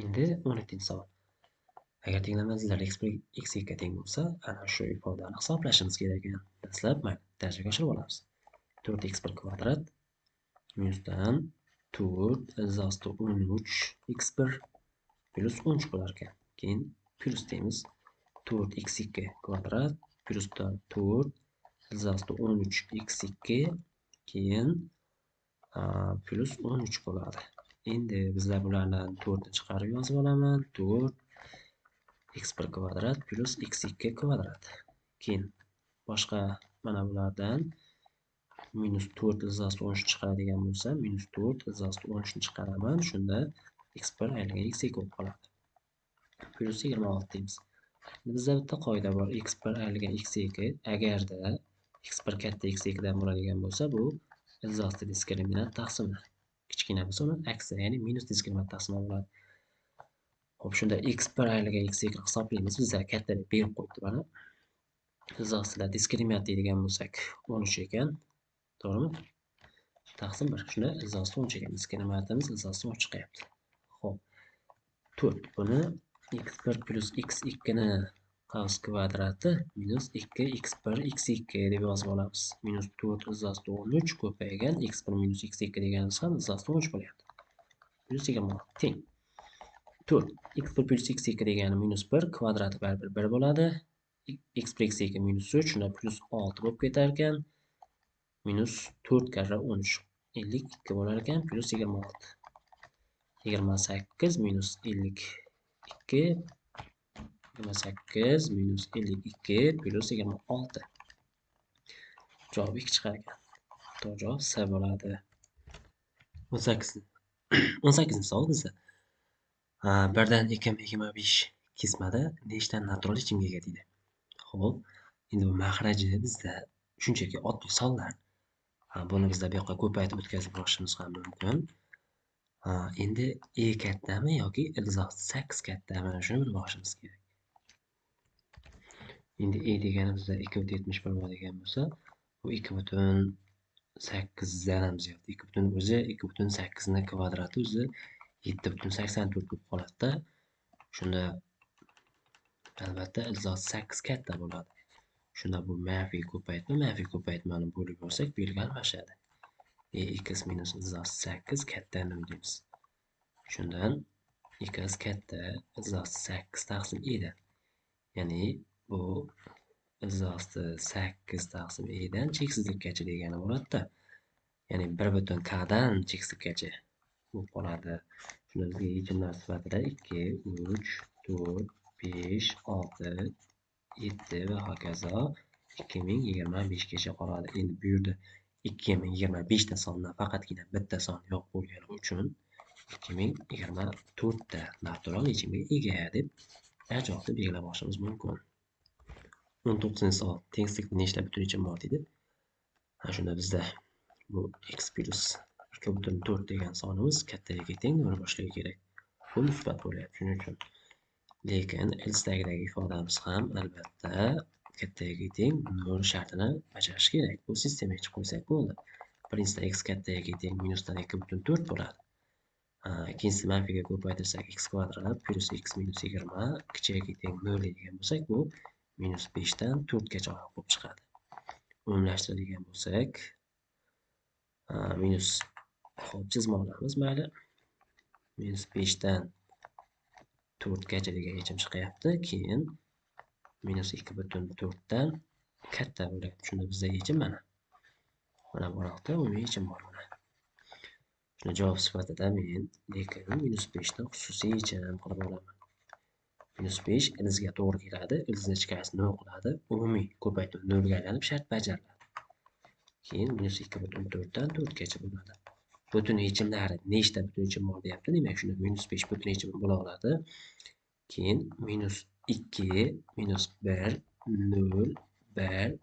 Endi 17-savol. Agar tenglama ildizlar x 1 x 2 ga teng bo'lsa, ana shu ifodani hisoblashimiz kerak ekan. Dastlab mayli, darajaga oshirib olamiz. 4x1 kvadrat minusdan 4 ildiz osti 13 x1 plus 13 bo'lar ekan. Keyin plus deymiz. 4x2 kvadrat plusdan 4 ildiz osti 13 x2 keyin plus 13 bo'ladi. Endi bizlar bulardan 4 ni chiqarib yozib olaman. 4 x1 kvadrat plus x2 kvadrat. Keyin boshqa mana bulardan minus 4 ildiz osti 13 chiqaradigan bo'lsa, minus 4 ildiz osti 13 ni chiqaraman. Shunda x1 aylangan x2 bo'lib qoladi. Plus 26 deymiz. Endi bizda bitta qoida bor. x1 aylangan x2 agarda x1 katta x2 dan bo'ladigan bo'lsa, bu ildiz diskriminant taqsimi. Kichkina bo'lsa uni aksi, ya'ni minus diskriminant taqsimi bo'ladi. Xo'p, shunda x1 aylangan x2 hisoblaymiz. Bizlar katta deb berib qo'yibdi mana. Ildiz ostida diskriminant deydigan bo'lsak 13 ekan. To'g'rimi? Taqsim 1. Shunda ildiz ostida 13 ekan. Diskriminantimiz ildiz ostida 13 chiqyapti. Xo'p. 4 buni x1 plus x2 ni qavs kvadrati minus 2 x1 x2 deb yozib olamiz. Minus 4 ildiz ostida 13 ko'paygan x1 minus x2 deganimiz ham ildiz ostida 13 bo'lyapti. Plus 26 teng. 4 x1 plus x2 degani minus 1 kvadrati baribir 1 bo'ladi. X1 x2 minus 3, shunda plus 6 bo'lib ketar ekan. Minus 4 karra 13 52 bo'lar ekan, plus 26. 28 minus 52 28 minus 52 plus 26. Javob 2 chiqar ekan. To'g'ri javob S bo'ladi. 18-savol bizda. 1dan 2025 kesmada nechta natural yechimga ega deydi. Xo'p, endi bu mahraji bizda shunchaki oddiy sonlar. Buni bizda bu yoqqa ko'paytirib o'tkazib yuborishimiz ham mumkin. Endi e kattami yoki ildiz ostida 8 kattami, shuni bilib olishimiz kerak. Endi e deganimizda 2.71 bo'ladigan bo'lsa, bu 2.8 dan ham ziyod. 2 o'zi 2.8 ni kvadrati o'zi 7.84 bo'lib qoladi-da. Shunda albatta ildiz ostida 8 katta bo'ladi. Shunda bu manfiy ko'paytma, manfiy ko'paytmani bo'lib olsak, belgi almashadi. X minus ildiz ostida 8 katta nol deymiz. Shundan x katta ildiz ostida 8 taqsim e dan. Ya'ni bu ildiz ostida 8 taqsim e dan cheksizlikkacha degani bo'ladi-da. Ya'ni 1 k dan cheksizlikkacha bo'lib qoladi. Shunda bizga yechimlar sifatida 2, 3, 4, 5, 6, 7 va hokazo 2025 gacha qoladi. Endi bu yerda 2025 ta sondan faqatgina bitta son yo'q bo'lgani uchun 2024 ta natural yechimga ega deb javobni belgilab olishimiz mumkin. 19-savol. Tengsizlikda nechta butun yechim bor deydi. Ha, shunda bizda bu x plus 2.4 degan sonimiz kattaga teng nol bo'lishligi kerak. Bu musbat bo'lyapti, shuning uchun. Lekin ildiz tagidagi ifodamiz ham albatta kattaga teng nol shartini bajarish kerak. Bu sistemaga chiqib qo'ysak bo'ldi. Birinchisida x kattaga teng minusdan 2.4 bo'ladi. Ikkinchisi manfiyga ko'paytirsak x kvadrat plus x minus 20 kichigiga teng 0 degan bo'lsak, bu minus 5 dan 4 gacha bo'lib chiqadi. Umumlashtiradigan bo'lsak, minus hop chizma olamiz, mayli. Minus 5 dan 4 gacha degan yechim chiqyapti. Keyin minus 2.4 dan katta bo'ladi. Shunda bizda yechim mana. Mana bu orada umumiy yechim bor mana. Shunda javob sifatida men lekin minus 5 ni xususiy yechim qilib olaman. Minus 5 ildizga to'g'ri keladi. Ildizni ichkarisi 0 qiladi. Umumiy ko'paytma 0 ga aylanib shart bajariladi. Keyin minus 2.4 dan 4 gacha bo'ladi. Butun yechimlari nechta butun yechim bor deyapti. Demak, shunda minus 5 butun yechim bo'la oladi. Keyin minus 2, minus 1, 0, 1,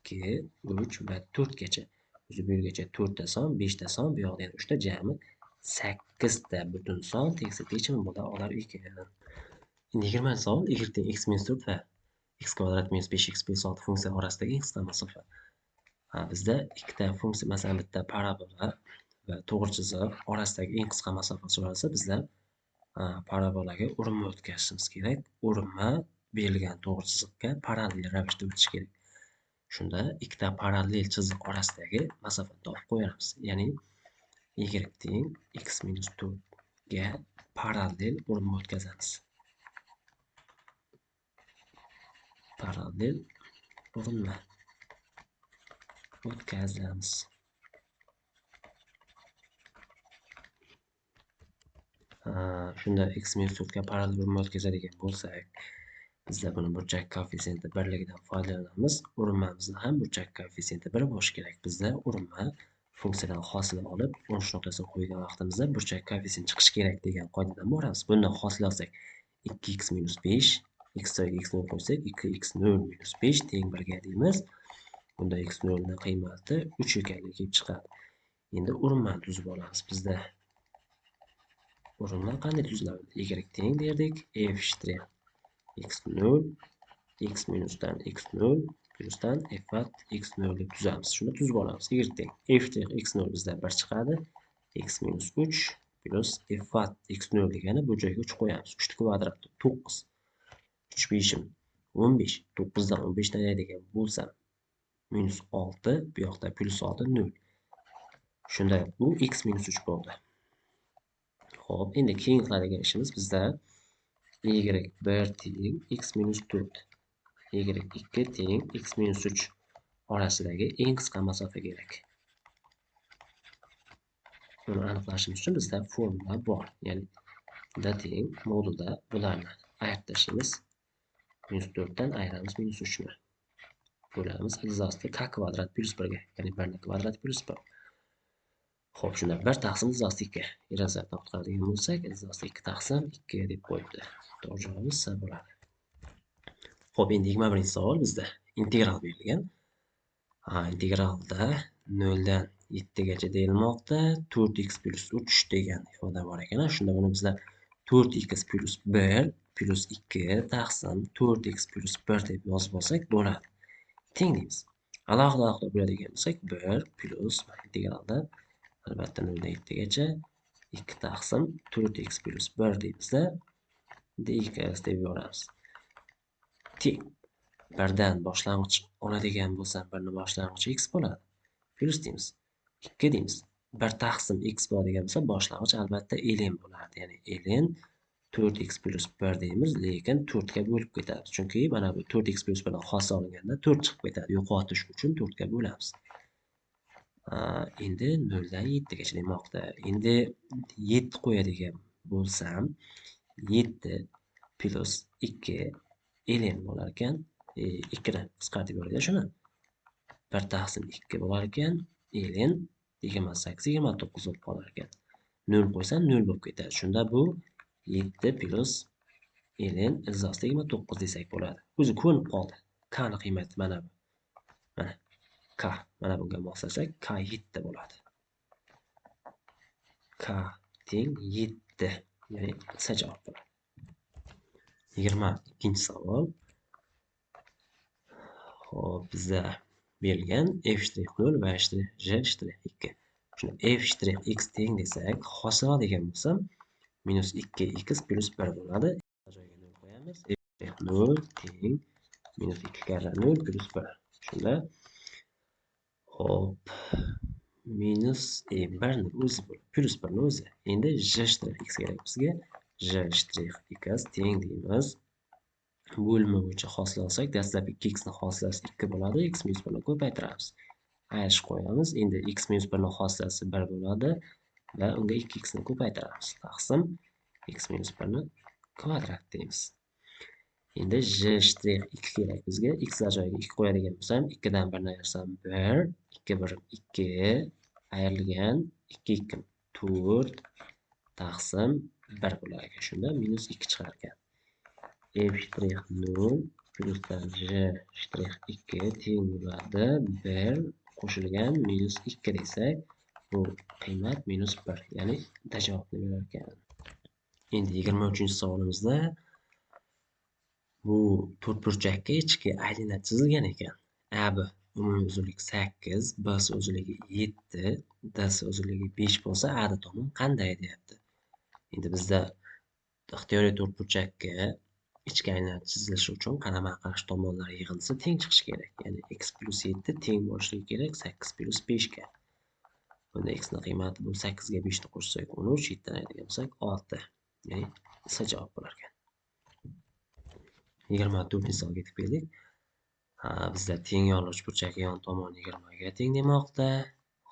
2, 3 va 4 gacha. O'zi bu yergacha 4 ta son, 5 ta son, bu yoqda yana 3 ta, jami 8 ta butun son tengsizlik yechimi bo'la olar ekan. Endi 20-savol y teng x minus 4 va x kvadrat minus 5x plus 6 funksiya orasidagi eng qisqa masofa. Bizda ikkita funksiya, masalan, bitta parabola va to'g'ri chiziq orasidagi eng qisqa masofa so'ralsa, bizlar parabolaga urinma o'tkazishimiz kerak. Urinma berilgan to'g'ri chiziqqa parallel ravishda o'tishi kerak. Shunda ikkita parallel chiziq orasidagi masofani topib qo'yamiz. Ya'ni y teng x minus 4 ga parallel urinma o'tkazamiz. Parallel urinma o'tkazamiz. Shunda x minus 4 ga parallel urinma o'tkazadigan bo'lsak, bizda buni burchak koeffitsiyenti birligidan foydalanamiz. Urinmamizni ham burchak koeffitsiyenti 1 bo'lishi kerak. Bizda urinma funksiyadan hosil olib, 13 nuqtasini qo'ygan vaqtimizda burchak koeffitsient chiqishi kerak degan qoidadan boramiz. Bundan hosil olsak 2x minus 5, x joyiga x 0 qo'ysak 2x 0 minus 5 teng 1 ga deymiz. Bunda x0 ning qiymati 3 ekanligi kelib chiqadi. Endi urinmani tuzib olamiz bizda. Urinma qanday tuziladi? Y teng derdik. F shtrix x0 x minusdan x0 plusdan f at x0 deb tuzamiz. Shuni tuzib olamiz. Y teng f shtrix x0 bizda 1 chiqadi. X minus 3 plus f at x0 degani bu joyga 3 qo'yamiz. 3 kvadrati 9. 3 5 15. 9 dan 15 dan degan bo'lsa minus 6, bu yoqda plus 6 0. Shunda bu x minus 3 bo'ldi. Xo'p, endi keyin qiladigan ishimiz bizda y1 teng x minus 4, y2 teng x minus 3 orasidagi eng qisqa masofa kerak. Buni aniqlashimiz uchun bizda formula bor. Ya'ni d teng modulda bularni ayirib tashlaymiz. Minus 4 dan ayiramiz minus 3 ni. Bo'lamiz ildiz k kvadrat plus 1 ga, ya'ni 1 kvadrat plus 1. Xo'p, shunda 1 taqsim ildiz 2. Irozatdan qutqaradigan bo'lsak, ildiz 2 taqsim 2 deb qo'yibdi. To'g'ri javobimiz C bo'ladi. Xo'p, endi 21-savol bizda integral berilgan. Integralda 0 dan 7 gacha deyilmoqda. 4x plus 3 degan ifoda bor ekan. Shunda buni bizlar 4x plus 1 plus 2 taqsim 4x plus 1 deb yozib olsak bo'ladi. Teng deymiz. Alohida alohida bo'ladigan bo'lsak 1 plus integralda albatta 0 dan 7 gacha 2 taqsim 4x plus 1 deymizda dx deb yoramiz. Teng. 1dan boshlang'ich oladigan bo'lsam 1 ni boshlang'ichi x bo'ladi. Plus deymiz. 2 deymiz. 1 taqsim x bo'ladigan bo'lsa boshlang'ich albatta ln bo'ladi. Ya'ni ln 4x plus 1 deymiz, lekin 4 ga bo'lib ketadi. Chunki mana bu 4x plus 1 dan hosil olinganda 4 chiqib ketadi. Yo'qotish uchun 4 ga bo'lamiz. Endi 0 dan 7 gacha demoqda. Endi 7 qo'yadigan bo'lsam 7 plus 2 ln bo'lar ekan. 2 ni qisqartirib yuboradi shuni. 1 taqsim 2 bo'lar ekan. Ln 28 29 bo'lib qolar ekan. 0 qo'ysam 0 bo'lib ketadi. Shunda bu 7 plus ln ildiz 29 desak bo'ladi. O'zi ko'rinib qoldi. K ni qiymati mana bu. Mana K. Mana bunga moslasak K 7 bo'ladi. K teng 7. Ya'ni C javob bo'ladi. 22-savol. Xo'p, bizda berilgan f'0 va g'2. Shuni f' x teng desak, hosil degan bo'lsam minus 2x plus 1 bo'ladi. Joyiga 0 qo'yamiz. f'0 teng minus 2 karra 0 plus 1. Shunda hop minus 1 ni o'zi bo'ladi. Plus 1 ni o'zi. Endi g' x kerak bizga. G' x teng deymiz. Bo'limi bo'yicha hosil olsak, dastlab 2x ni hosilasi 2 bo'ladi, x minus 1 ni ko'paytiramiz. Ayirish qo'yamiz. Endi x minus 1 ni hosilasi 1 bo'ladi va unga 2x ni ko'paytiramiz. Taqsim x minus 1 ni kvadrat deymiz. Endi g'2 kerak bizga. X joyiga 2 qo'yadigan bo'lsam, 2 dan 1 ni ayirsam 1, 2 1 2 ayrilgan 2 2 4 taqsim 1 bo'lar ekan. Shunda minus 2 chiqar ekan. F'0 plusdan g'2 teng bo'ladi 1 qo'shilgan minus 2 desak, bu qiymat minus 1, ya'ni D javobni berar ekan. Endi 23-savolimizda bu to'rtburchakka ichki aylana chizilgan ekan. AB umumiy uzunligi 8, BC uzunligi 7, DC uzunligi 5 bo'lsa, AD tomon qanday deyapti. Endi bizda ixtiyoriy to'rtburchakka ichki aylana chizilishi uchun qarama-qarshi tomonlar yig'indisi teng chiqishi kerak. Ya'ni x plus 7 teng bo'lishi kerak 8 plus 5 ga. Bunda x ni qiymati bu 8 ga 5 ni qo'shsak 13, 7 ni ayirgan bo'lsak 6. Ya'ni C javob bo'lar ekan. 24-savolga yetib keldik. Bizda teng yonli uchburchak yon tomoni 20 ga teng demoqda.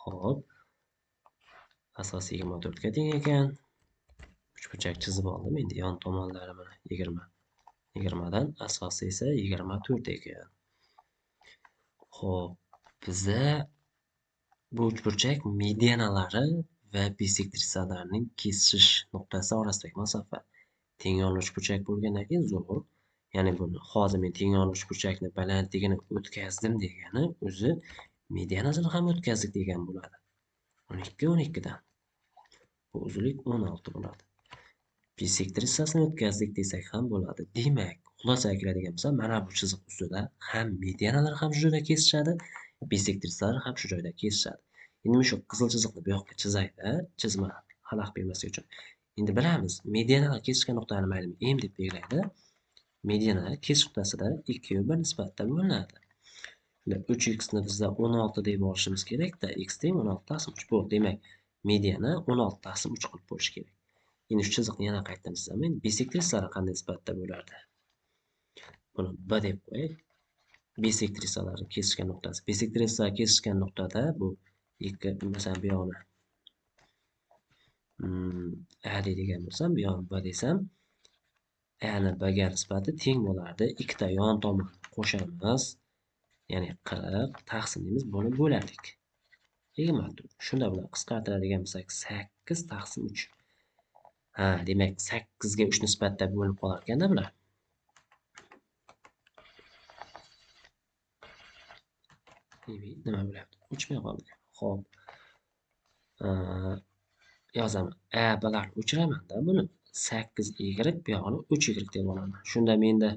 Xo'p. Asosi 24 ga teng ekan. Uchburchak chizib oldim. Endi yon tomonlari mana 20. 20 dan asosi esa 24 ekan. Xo'p, biza bu uchburchak medianalari va bisektrisalarining kesishish nuqtasi orasidagi masofa teng yonli uchburchak bo'lgandan keyin zo'r. Ya'ni buni hozir men teng uchburchakni balandligini o'tkazdim degani o'zi medianasini ham o'tkazdik degan bo'ladi. 12 12 dan. Bu uzunlik 16 bo'ladi. Bisektrisasini o'tkazdik desak ham bo'ladi. Demak, xulosaga keladigan bo'lsa, mana bu chiziq ustida ham medianalar ham shu joyda kesishadi, bisektrisalar ham shu joyda kesishadi. Endi shu qizil chiziqni bu yoqqa chizayda, chizma xalaqit bermaslik uchun. Endi bilamiz, medianalar kesishgan nuqtani mayli M deb belgilaydi. Medianalar kesish nuqtasida 2 va 1 nisbatda bo'linadi. Shunda 3x ni bizda 16 deb olishimiz kerak-da, x teng 16 taqsim 3 bo'ldi. Demak, mediana 16 taqsim 3 qilib bo'lishi kerak. Endi shu chiziqni yana qaytadan chizaman. Bisektrisalar qanday nisbatda bo'lardi? Buni B deb qo'yay. Bisektrisalar kesishgan nuqtasi. Bisektrisa kesishgan nuqtada bu 2, masalan, bu yoqni A deydigan bo'lsam, bu yoqni B desam, A ni B ga nisbati teng bo'lardi. Ikkita yon tomonni qo'shamiz. Ya'ni 40 taqsim deymiz, buni bo'lardik. 24. Shunda bular qisqartiradigan bo'lsak 8 taqsim 3. Ha, demak 8 ga 3 nisbatda bo'linib qolar ekanda bular. Nima bo'lyapti? O'chmay qoldi. Xo'p. Yozaman. A bilan o'chiraman-da buni. 8 y bu yog'ini 3 y deb olaman. Shunda menda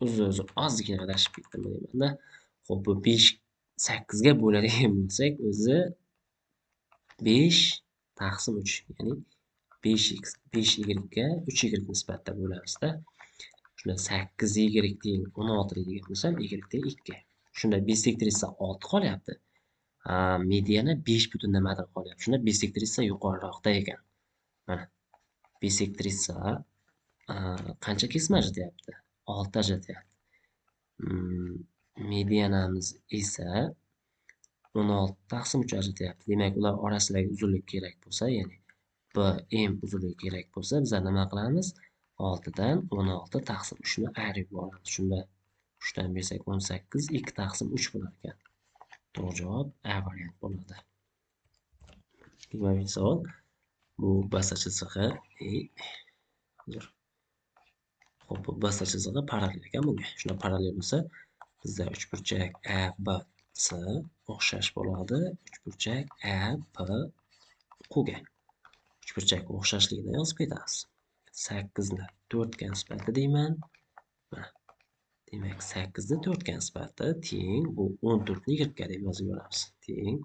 o'zi ozgina adashib ketdim deymanda. Xo'p, bu 5 8 ga bo'ladigan bo'lsak, o'zi 5 taqsim 3, ya'ni 5x 5y ga 3y nisbatda bo'lamizda. Shunda 8y teng 16 degan bo'lsam, y teng 2. Shunda bisektrisa 6 qolyapti. Mediana 5 butun nimadir qolyapti. Shunda bisektrisa yuqoriroqda ekan. Mana bisektrisa qancha kesma ajratyapti? 6 ajratyapti. Medianamiz esa 16 taqsim 3 ajratyapti. Demak, ular orasidagi uzunlik kerak bo'lsa, ya'ni BM uzunligi kerak bo'lsa, biz nima qilamiz? 6 dan 16 taqsim 3 ni ayirib yuboramiz. Shunda 3 dan bersak 18, 2 taqsim 3 bo'lar ekan. To'g'ri javob A variant bo'ladi. 25-savol. Bu basa chizig'i, xo'p, bu basa chizig'i parallel ekan bunga. Shunda parallel bo'lsa, bizda uchburchak ABC o'xshash bo'ladi uchburchak APQ ga. Uchburchak o'xshashligini yozib ketamiz. 8 ni 4 ga nisbati deyman. Mana. Demak, 8 ni 4 ga nisbati teng bu 14 ni y ga deb yozib yuboramiz. Teng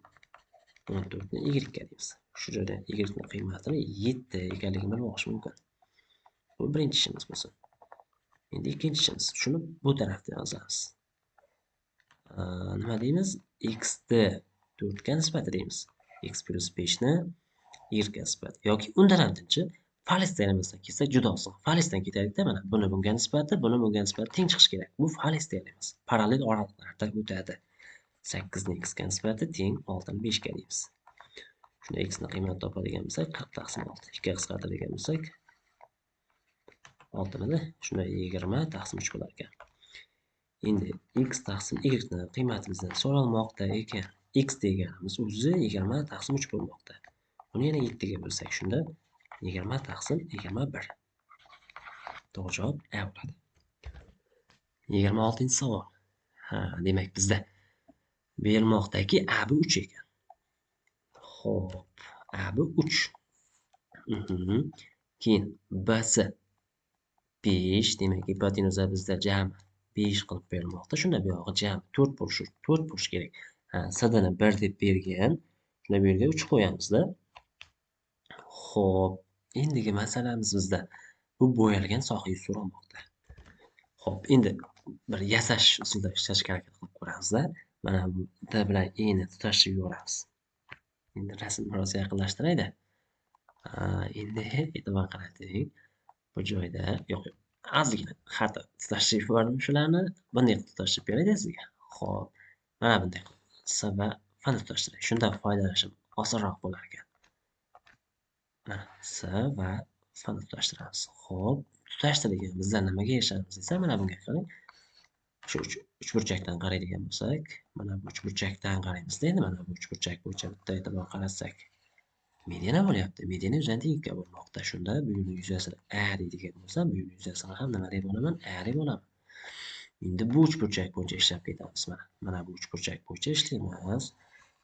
14 ni y ga deymiz. Shu joyda y ning qiymatini 7 ekanligini bilib olish mumkin. Bu birinchi ishimiz bo'lsin. Endi ikkinchi ishimiz, shuni bu tarafda yozamiz. Nima deymiz? X ni 4 ga nisbati deymiz. X plus 5 ni y ga nisbati yoki undan ham tinchi Fales teoremasidan ketsak juda oson. Falesdan ketaylikda, mana buni bunga nisbati, buni bunga nisbati teng chiqishi kerak. Bu Fales teoremasi. Parallel oraliqlarda o'tadi. 8 ni x ga nisbati teng 6 ni 5 ga deymiz. Shunda x ni qiymatini topadigan bo'lsak 40 taqsim 6. 2 ga qisqartiradigan bo'lsak 6 midi? Shunda 20 taqsim 3 bo'lar ekan. Endi x taqsim y ni qiymatimizdan so'ralmoqda ekan. X deganimiz o'zi 20 taqsim 3 bo'lmoqda. Buni yana 7 ga bo'lsak, shunda 20 taqsim 21. To'g'ri javob A bo'ladi. 26-savol. Ha, demak bizda berilmoqdaki AB 3 ekan. Xo'p, AB 3. Keyin BC 5, demak gipotenuza bizda jami 5 qilib berilmoqda. Shunda bu yog'i jami 4 bo'lishi, 4 bo'lishi kerak. Ha, CD ni 1 deb bergan. Shunda bu yerga 3 qo'yamizda. Xo'p, endigi masalamiz bizda bu bo'yalgan soha so'ralmoqda. Xo'p, endi bir yasash usulida ishlashga harakat qilib ko'ramizda. Mana bu D bilan E ni tutashtirib yuboramiz. Endi rasmni biroz yaqinlashtirayda. Endi e'tibor qarating. Bu joyda yo'q, ozgina xato tutashtirib yubordim shularni. Bunday qilib tutashtirib berayda sizga. Xo'p, mana bunday qilib S va F ni tutashtiray. Shundan foydalanishim osonroq bo'lar ekan. Mana S va F ni tutashtiramiz. Xo'p, tutashtirgan bizlar nimaga erishamiz desa, mana bunga qarang. Shu uchburchakdan qaraydigan bo'lsak, mana bu uchburchakdan qaraymiz endi, mana bu uchburchak bo'yicha bitta e'tibor qarasak, Mediana bo'lyapti. Mediana yuzani teng 2 bo'lmoqda. Shunda bu yerning yuzasini A deydigan bo'lsam, bu yerning yuzasini ham nima deb olaman? A deb olaman. Endi bu uchburchak bo'yicha ishlab ketamiz mana. Mana bu uchburchak bo'yicha ishlaymiz.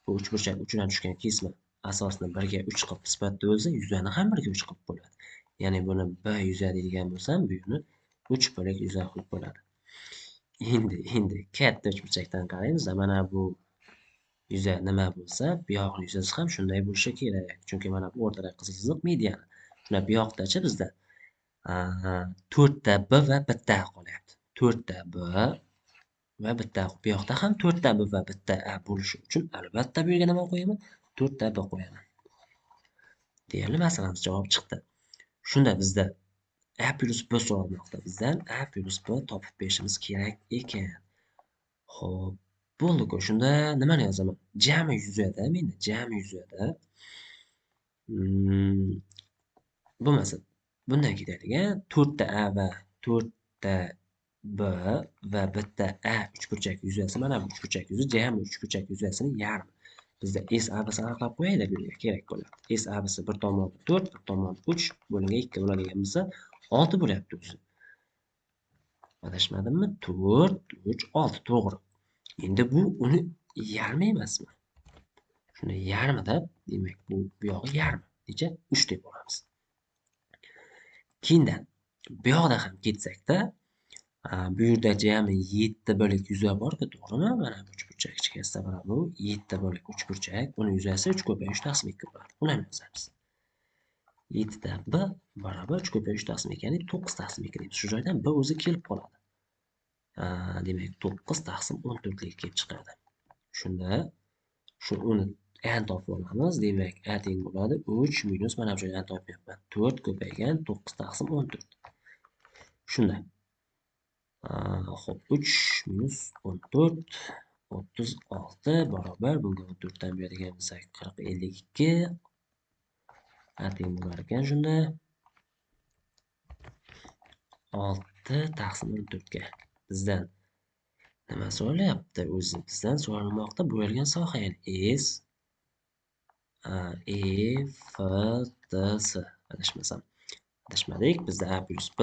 Bu uchburchak uchidan tushgan kesma asosini 1 ga 3 qilib sifatda o'zi yuzani ham 1 ga 3 qilib bo'ladi. Ya'ni buni B yuza deydigan bo'lsam, bu yerni 3 bo'lak yuza qilib bo'ladi. Endi katta uchburchakdan qaraymiz. Mana bu yuza nima bo'lsa, bu yoqning yuzasi ham shunday bo'lishi kerak. Chunki mana bu o'rtada qizil chiziq mediana. Shunda bu yoqdachi bizda 4 ta B va 1 ta A qolyapti. 4 ta B va 1 ta A. Bu yoqda ham 4 ta B va 1 ta A bo'lishi uchun albatta bu yerga nima qo'yaman? 4 ta B qo'yaman. Deyarli masalamiz javob chiqdi. Shunda bizda A plus B so'ralmoqda. Bizdan A plus B topib berishimiz kerak ekan. Xo'p, bo'ldi-ku. Shunda nimani yozaman? Jami yuzada, menda jami yuzada. Bo'lmasa bundan ketaylik, a? 4 ta A va 4 ta B va 1 ta A uchburchak yuzasi, mana bu uchburchak yuzi jami uchburchak yuzasini yarmi. Bizda S A B C aniqlab qo'yaylik, bu yerga kerak bo'ladi. S A B C bir tomoni 4, bir tomoni 3 bo'lingan 2 bo'ladigan bo'lsa, 6 bo'lyapti o'zi. Adashmadimmi? 4, 3, 6 to'g'ri. Endi bu uni yarmi emasmi? Shuni yarmi deb, demak bu yog'i yarmi. Necha? 3 deb olamiz. Keyindan bu yoqda ham ketsakda, bu yerda jami 7 bo'lak yuza bor-ku, to'g'rimi? Mana bu uchburchak ichkarisida mana bu 7 bo'lak uchburchak, uni yuzasi 3 ko'paygan 3 taqsim 2 bo'ladi. Uni ham yozamiz. 7 ta B barobar 3 ko'paygan 3 taqsim 2, ya'ni 9 taqsim 2 deymiz. Shu joydan B o'zi kelib qoladi. Demak 9 taqsim 14 lik kelib chiqadi. Shunda shu uni n topib olamiz. Demak A teng bo'ladi 3 minus mana bu joydan n topyapman. 4 ko'paygan 9 taqsim 14. Shunda xo'p, 3 minus 14 36 barobar bunga 14 dan beradigan bo'lsak 40 52 A teng bo'lar ekan shunda 6 taqsim 14 ga. Bizdan nima so'ralyapti o'zi? Bizdan so'ralmoqda bo'yalgan soha, ya'ni S E F T S adashmasam. Adashmadik. Bizda A plus B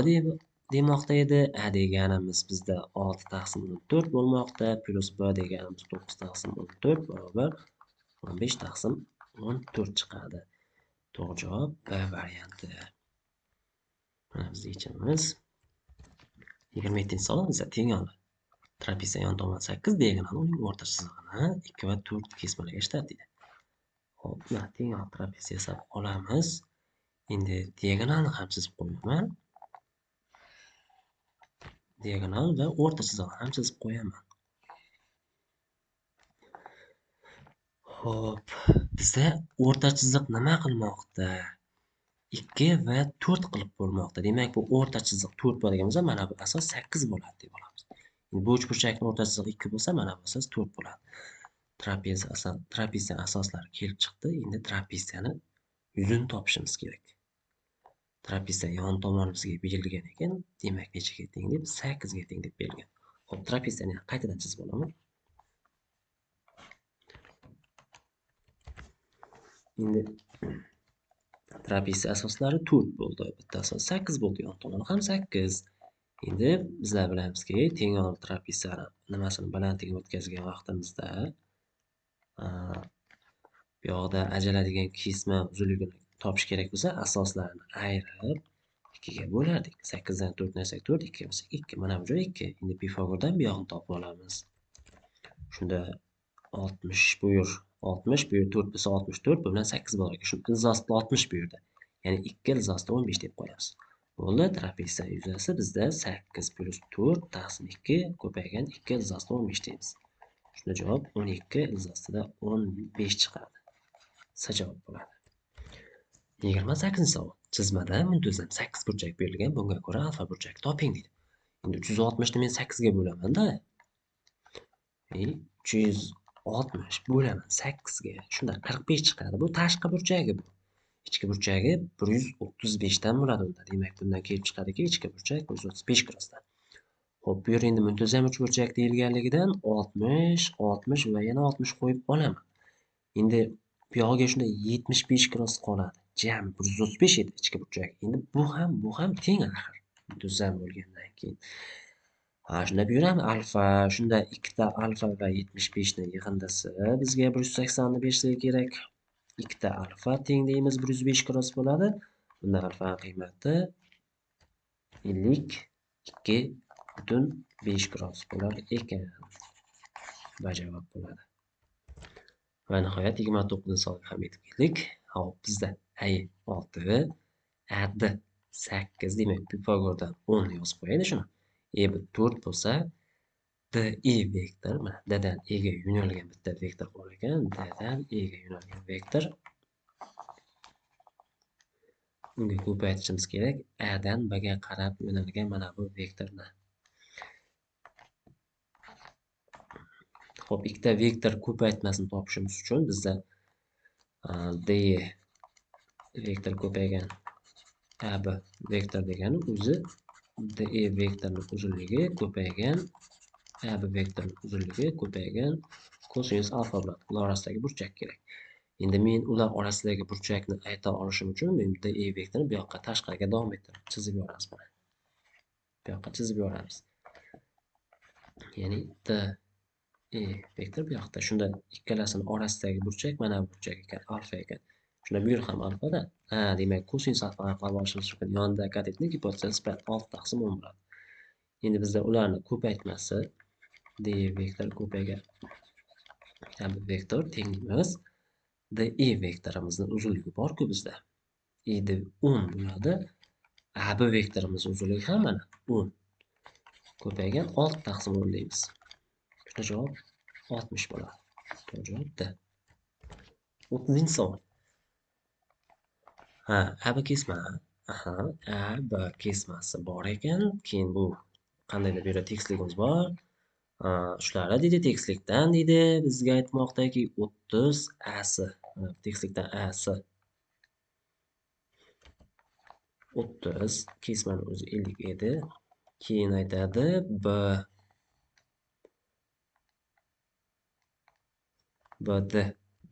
demoqda edi. A deganimiz bizda 6 taqsim 14 bo'lmoqda, plus B deganimiz 9 taqsim 14 barobar 15 taqsim 14 chiqadi. To'g'ri javob B varianti. Mana biz yechimimiz. 27-savol bizda tengoli. Trapetsiya yon tomoni 8, diagonal uning o'rta chizig'ini 2 va 4 kesmalarga ishlat deydi. Xo'p, mana tengoli trapetsiya yasab olamiz. Endi diagonalni ham chizib qo'yaman. Diagonal va o'rta chizig'ini ham chizib qo'yaman. Xo'p, bizda o'rta chiziq nima qilmoqda? 2 va 4 qilib bo'lmoqda. Demak, bu o'rta chiziq 4 bo'ladigan bo'lsa, mana bu asos 8 bo'ladi deb olamiz. Endi bu uchburchakning o'rta chizig'i 2 bo'lsa, mana bu asos 4 bo'ladi. Trapetsiya asoslari kelib chiqdi. Endi trapetsiyani yuzini topishimiz kerak. Trapetsiya yon tomoni bizga berilgan ekan, demak nechaga teng deb 8 ga teng deb berilgan. Xo'p, trapetsiyani qaytadan chizib olaman. Endi trapetsiya asoslari 4 bo'ldi. Bitta asos 8 bo'ldi, yon tomoni ham 8. Endi bizlar bilamizki, tengol trapetsiyani nimasini balandligini o'tkazgan vaqtimizda bu yoqda ajraladigan kesma uzunligini topish kerak bo'lsa, asoslarni ayirib 2 ga bo'lardik. 8 dan 4 ni olsak 4, 2 ga bo'lsak 2. Mana bu joy 2. Endi Pifagordan bu yoqni topib olamiz. Shunda 60 bu yer 60, bu yer 4 bo'lsa 64, bu bilan 8 bo'lar ekan. Shunda ilzosida 60 bu yerda. Ya'ni 2 ilzosida 15 deb qo'yamiz. Bo'ldi, trapetsiya yuzasi bizda 8 plus 4 taqsim 2 ko'paygan 2 ilzosida 15 deymiz. Shunda javob 12 ilzosida 15 chiqadi. S javob bo'ladi. 28-savol. Chizmada muntazam 8 burchak berilgan, bunga ko'ra alfa burchak toping deydi. Endi 360 ni men 8 ga bo'laman-da. 360 bo'laman 8 ga. Shunda 45 chiqadi. Bu tashqi burchagi bu. Ichki burchagi 135 dan bo'ladi unda. Demak, bundan kelib chiqadiki, ichki burchak 135 gradusdan. Xo'p, bu yer endi muntazam uchburchak deyilganligidan 60, 60 va yana 60 qo'yib olaman. Endi Bu yog'iga shunda 75 gradus qoladi. Jami 135 edi ichki burchak. Endi bu ham teng axir. Muntazam bo'lgandan keyin. Ha, shunda bu yerda alfa, shunda ikkita alfa va 75 ni yig'indisi bizga 180 ni berishligi kerak. Ikkita alfa teng deymiz, 105 gradus bo'ladi. Bunda alfa qiymati 52,5 gradus bo'lar ekan. Va javob bo'ladi. Va nihoyat 29-savolga ham yetib keldik. Hop, bizda A 6, AD 8, demak Pifagordan 10 yozib qo'yaylik shuni. E bu 4 bo'lsa, DE vektor, mana D dan E ga yo'nalgan bitta vektor bor ekan, D dan E ga yo'nalgan vektor. Unga ko'paytirishimiz kerak. A dan B ga qarab yo'nalgan mana bu vektorni. Xo'p, ikkita vektor ko'paytmasini topishimiz uchun bizda D vektor ko'paygan AB vektor degani o'zi DE vektorning uzunligi ko'paygan AB vektorning uzunligi ko'paygan kosinus alfa bo'ladi. Ular orasidagi burchak kerak. Endi men ular orasidagi burchakni ayta olishim uchun men DE vektorini bu yoqqa tashqariga davom ettirib chizib yuboramiz mana. Bu yoqqa chizib yuboramiz. Ya'ni DE vektor bu yoqda. Shunda ikkalasining orasidagi burchak mana bu burchak ekan, alfa ekan. Shunda bu yer ham alfada. Ha, demak kosinus alfani qilib olishimiz mumkin. Yonida katetning gipotezasi sifat 6 taqsim 10 bo'ladi. Endi bizda ularni ko'paytmasi D vektor ko'paygan AB vektor tengimiz DE vektorimizning uzunligi bor-ku bizda. ED 10 bo'ladi. AB vektorimiz uzunligi ham mana 10 ko'paygan 6 taqsim 10 deymiz. Shunda javob 60 bo'ladi. To'g'ri javob D. 30-savol. Ha, AB kesma. Aha, AB kesmasi bor ekan. Keyin bu qandaydir bir yerda tekisligimiz bor. Shularni deydi tekislikdan deydi bizga aytmoqdaki 30 AC. Tekislikdan AC 30, kesmani o'zi 50 edi. Keyin aytadi B BD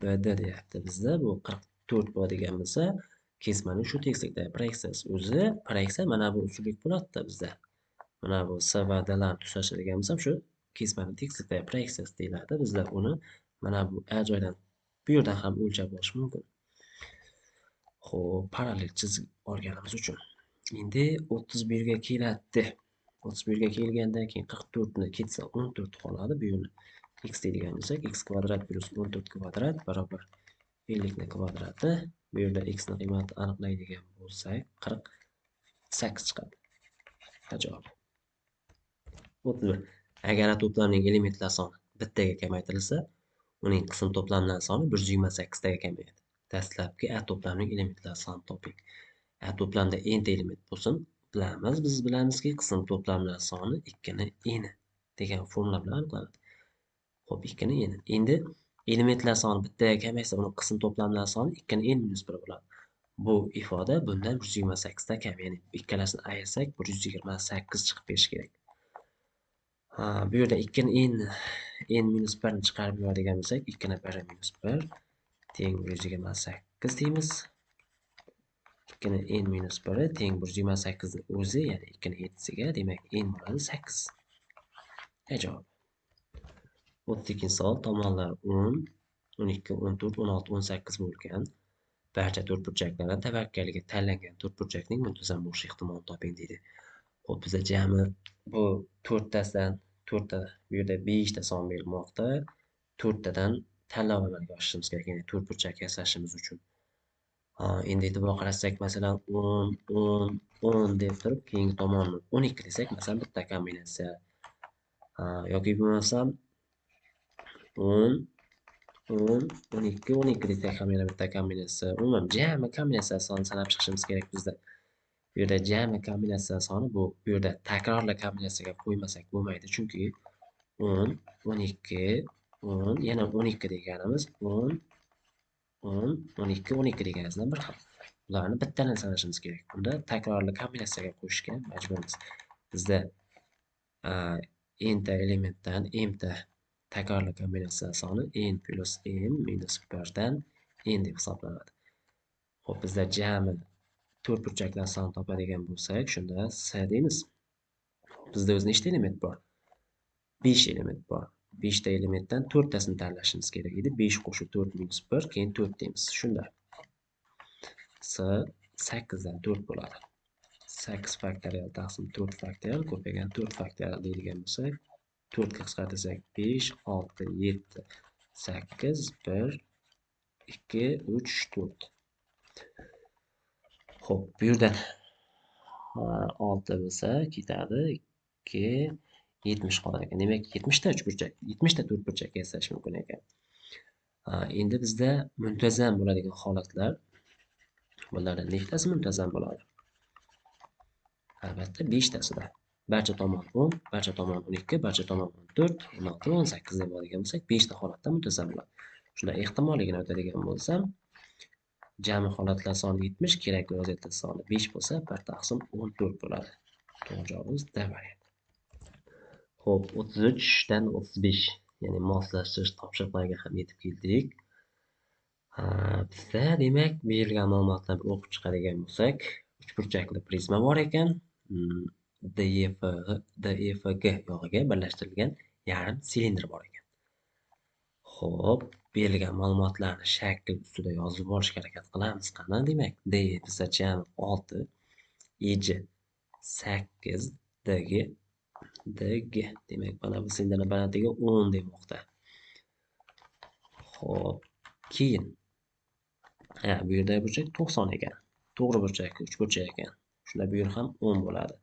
BD deyapti bizda. Bu 44 bo'ladigan bo'lsa, kesmaning shu tekislikdagi proyeksiyasi o'zi, proyeksiya mana bu usullik bo'ladi-da bizda. Mana bu S va D larni tutashtirgan bo'lsam, shu kesmaning tekislikdagi proyeksiyasi deyiladi. Bizlar uni mana bu A joydan bu yerdan ham o'lchab olish mumkin. Xo'p, parallel chizib olganimiz uchun. Endi 31 ga keladi. 31 ga kelgandan keyin 44 ni ketsa 14 qoladi. Bu yerni x deydigan bo'lsak, x kvadrat plyus 14 kvadrat barobar 50 ni kvadrati. Bu yerda x ni qiymati aniqlaydigan bo'lsak, 48 chiqadi. Javob 31. Agar to'plamning elementlar soni bittaga kamaytirilsa, uning qism to'plamlar soni 128 taga kamayadi. Dastlabki A to'plamning elementlar sonini toping. A to'plamda n ta element bo'lsin, bilamiz, biz bilamizki, qism to'plamlar soni 2 ni n degan formula bilan aniqlanadi. Xo'p, 2 ni n. Endi elementlar soni bittaga kamaysa, uning qism to'plamlar soni 2 ni n minus 1 bo'ladi. Bu ifoda bundan 128 ta kam, ya'ni ikkalasini ayirsak 128 chiqib berishi kerak. Ha, bu yerda 2 ni n minus 1 ni chiqarib yuboradigan bo'lsak, 2 ni 1 minus 1 teng 128 deymiz. 2 ni n minus 1 teng 128 ning o'zi, ya'ni 2 ni 7 ga, demak n bo'ladi 8. Javob. 32-savol. Tomonlar 10, 12, 14, 16, 18 bo'lgan. Barcha to'rtburchaklardan tavakkalga tanlangan to'rtburchakning muntazam bo'lish ehtimolini toping deydi. Xo'p, bizda jami bu to'rttasidan to'rtta, bu yerda 5 ta son berilmoqda. To'rttadan tanlov amalga oshirishimiz kerak, ya'ni to'rtburchak yasashimiz uchun. Endi e'tibor qarasak, masalan 10, 10, 10 deb turib, keyingi tomonni 12 desak, masalan bitta kombinatsiya. Yoki bo'lmasam 10, 10, 12, 12 desak ham yana bitta kombinatsiya. Umuman jami kombinatsiya sonini sanab chiqishimiz kerak bizda. Bu yerda jami kombinatsiya soni bu yerda takrorli kombinatsiyaga qo'ymasak bo'lmaydi, chunki 10, 12, 10, yana 12 deganimiz 10, 10, 12, 12 deganimizdan bir xil. Ularni bittadan sanashimiz kerak. Bunda takrorli kombinatsiyaga qo'shishga majburmiz. Bizda n ta elementdan m ta takrorli kombinatsiya soni n plus m minus 1 dan N deb hisoblanadi. Xo'p, bizda jami 4 burchaklar soni topadigan bo'lsak, shunda S deymiz. Bizda o'zi nechta element bor? 5 element bor. 5 ta elementdan 4 tasini tanlashimiz kerak edi. 5 qo'shib 4 minus 1, keyin 4 deymiz. Shunda S 8 dan 4 bo'ladi. 8 faktorial taqsim 4 faktorial ko'paygan 4 faktorial deydigan bo'lsak, 4 ga qisqartirsak 5, 6, 7, 8, 1, 2, 3, 4. Xo'p, bu yerdan 6 bo'lsa ketadi, 2, 70 qolar ekan. Demak, 70 ta uchburchak, 70 ta to'rtburchak yasash mumkin ekan. Endi bizda muntazam bo'ladigan holatlar, bulardan nechtasi muntazam bo'ladi? Albatta 5 tasida. Barcha tomon 10, barcha tomon 12, barcha tomon 14, 16, 18 deb oladigan bo'lsak, 5 ta holatda muntazam bo'ladi. Shunda ehtimolligini o'tadigan bo'lsam, jami holatlar soni 70, kerakli vaziyatlar soni 5 bo'lsa, 1 taqsim 14 bo'ladi. To'g'ri javobimiz D varianti. Xo'p, 33 dan 35, ya'ni moslashtirish topshiriqlariga ham yetib keldik. Bizda demak berilgan ma'lumotlarni o'qib chiqadigan bo'lsak, uchburchakli prizma bor ekan. DEFG yog'iga birlashtirilgan yarim silindr bor ekan. Xo'p, berilgan ma'lumotlarni shakl ustida yozib olishga harakat qilamiz. Qani, demak, D bizda jami 6, EJ 8, DG. Demak, mana bu silindrning balandligi 10 demoqda. Xo'p, keyin bu yerda burchak 90 ekan. To'g'ri burchak uchburchak ekan. Shunda bu yer ham 10 bo'ladi.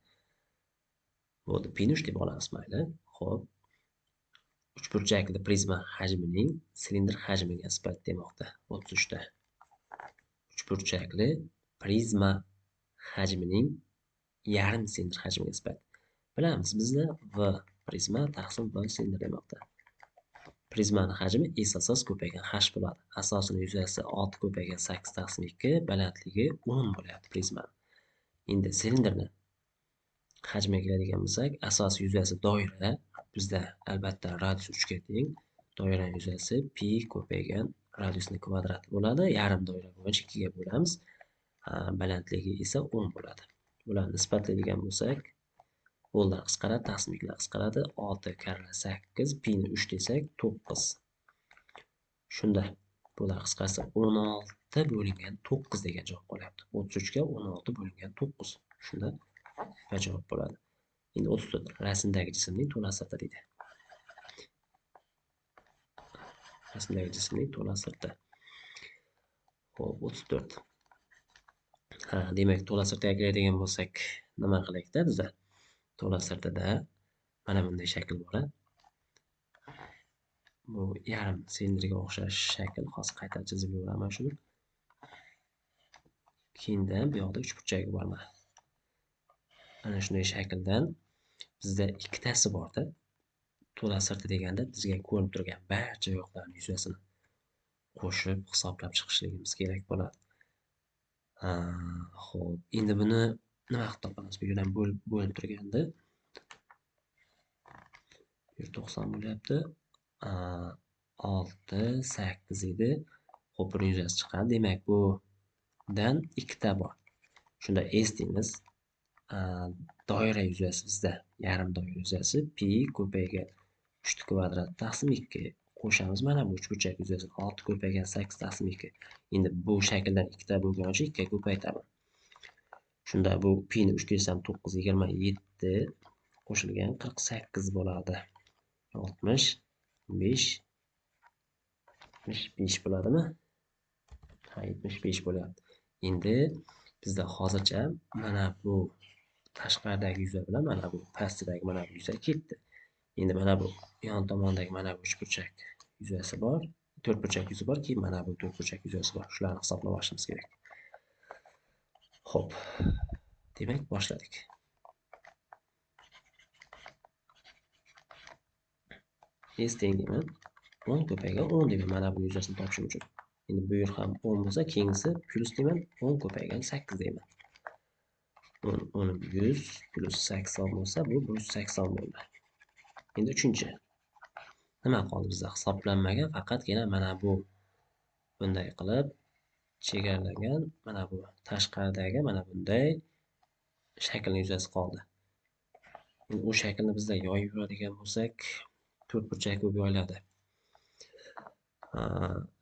Bo'ldi, pi 3 deb olamiz mayli. Xo'p, uchburchakli prizma hajmining silindr hajmiga nisbat demoqda. 33 ta. Uchburchakli prizma hajmining yarim silindr hajmiga nisbat. Bilamiz bizda V prizma taqsim V silindr demoqda. Prizmaning hajmi S asos ko'paygan h bo'ladi. Asosining yuzasi 6 ko'paygan 8 taqsim 2, balandligi 10 bo'lyapti prizmaning. Endi silindrni hajmiga keladigan bo'lsak, asos yuzasi doira, bizda albatta radius 3 ga teng. Doiraning yuzasi pi ko'paygan radiusning kvadrati bo'ladi. Yarim doira bo'yicha 2 ga bo'lamiz. Balandligi esa 10 bo'ladi. Bularni nisbatlaydigan bo'lsak, o'nlar qisqaradi, taqsim ikkilar qisqaradi. 6 karra 8, pini 3 desak 9. Shunda bular qisqarsa 16 bo'lingan 9 degan javob qolyapti. 33 ga 16 bo'lingan 9. Shunda javob bo'ladi. Endi 34 rasmdagi jismning to'la sirti deydi. Rasmdagi jismning to'la sirti. Xo'p, 34. Ha, demak, to'la sirtiga keladigan bo'lsak, nima qilaylik-da bizda? To'la sirtida mana bunday shakl bor. Bu yarim silindrga o'xshash shakl. Hozir qayta chizib yuboraman shuni. Keyindan bu yoqda uchburchagi bor mana. Ana shunday shakldan bizda ikkitasi borda. To'la sirti deganda bizga ko'rinib turgan barcha yoqlarning yuzasini qo'shib hisoblab chiqishligimiz kerak bo'ladi. Xo'p, endi buni nima qilib topamiz? Bu yerdan bo'lib turganda 190 bo'lyapti. 6, 8 edi. Xo'p, buning yuzasi chiqadi. Demak, budan ikkita bor. Shunda S deymiz. Doira yuzasi bizda yarim doira yuzasi pi ko'paygan 3 kvadrat taqsim 2 qo'shamiz. Mana bu uchburchak yuzasi 6 ko'paygan 8 taqsim 2. Endi bu shakldan ikkita bo'lgani uchun 2 ga ko'paytaman. Shunda bu pi ni 3 desam 9 27 qo'shilgan 48 bo'ladi. 65 75 bo'ladimi? Ha, 75 bo'lyapti. Endi bizda hozircha mana bu tashqaridagi yuza bilan mana bu pastidagi mana bu yuza ketdi. Endi mana bu yon tomondagi mana bu uchburchak yuzasi bor, to'rtburchak yuzi bor, keyin mana bu to'rtburchak yuzasi bor. Shularni hisoblab olishimiz kerak. Xo'p, demak boshladik. S teng deyman 10 ko'paygan 10 deyman mana buni yuzasini topishim uchun. Endi bu yer ham 10 bo'lsa, keyingisi plyus deyman, 10 ko'paygan 8 deyman. 10 10 100 plyus 80 bo'lsa, bu 180 bo'ldi. Endi uchinchi. Nima qoldi bizda? Hisoblanmagan, faqatgina mana bu Bunday qilib chegaralangan mana bu tashqaridagi mana bunday shaklning yuzasi qoldi. Endi u shaklni bizda yoyib yuradigan bo'lsak, to'rtburchak bo'lib yoyiladi.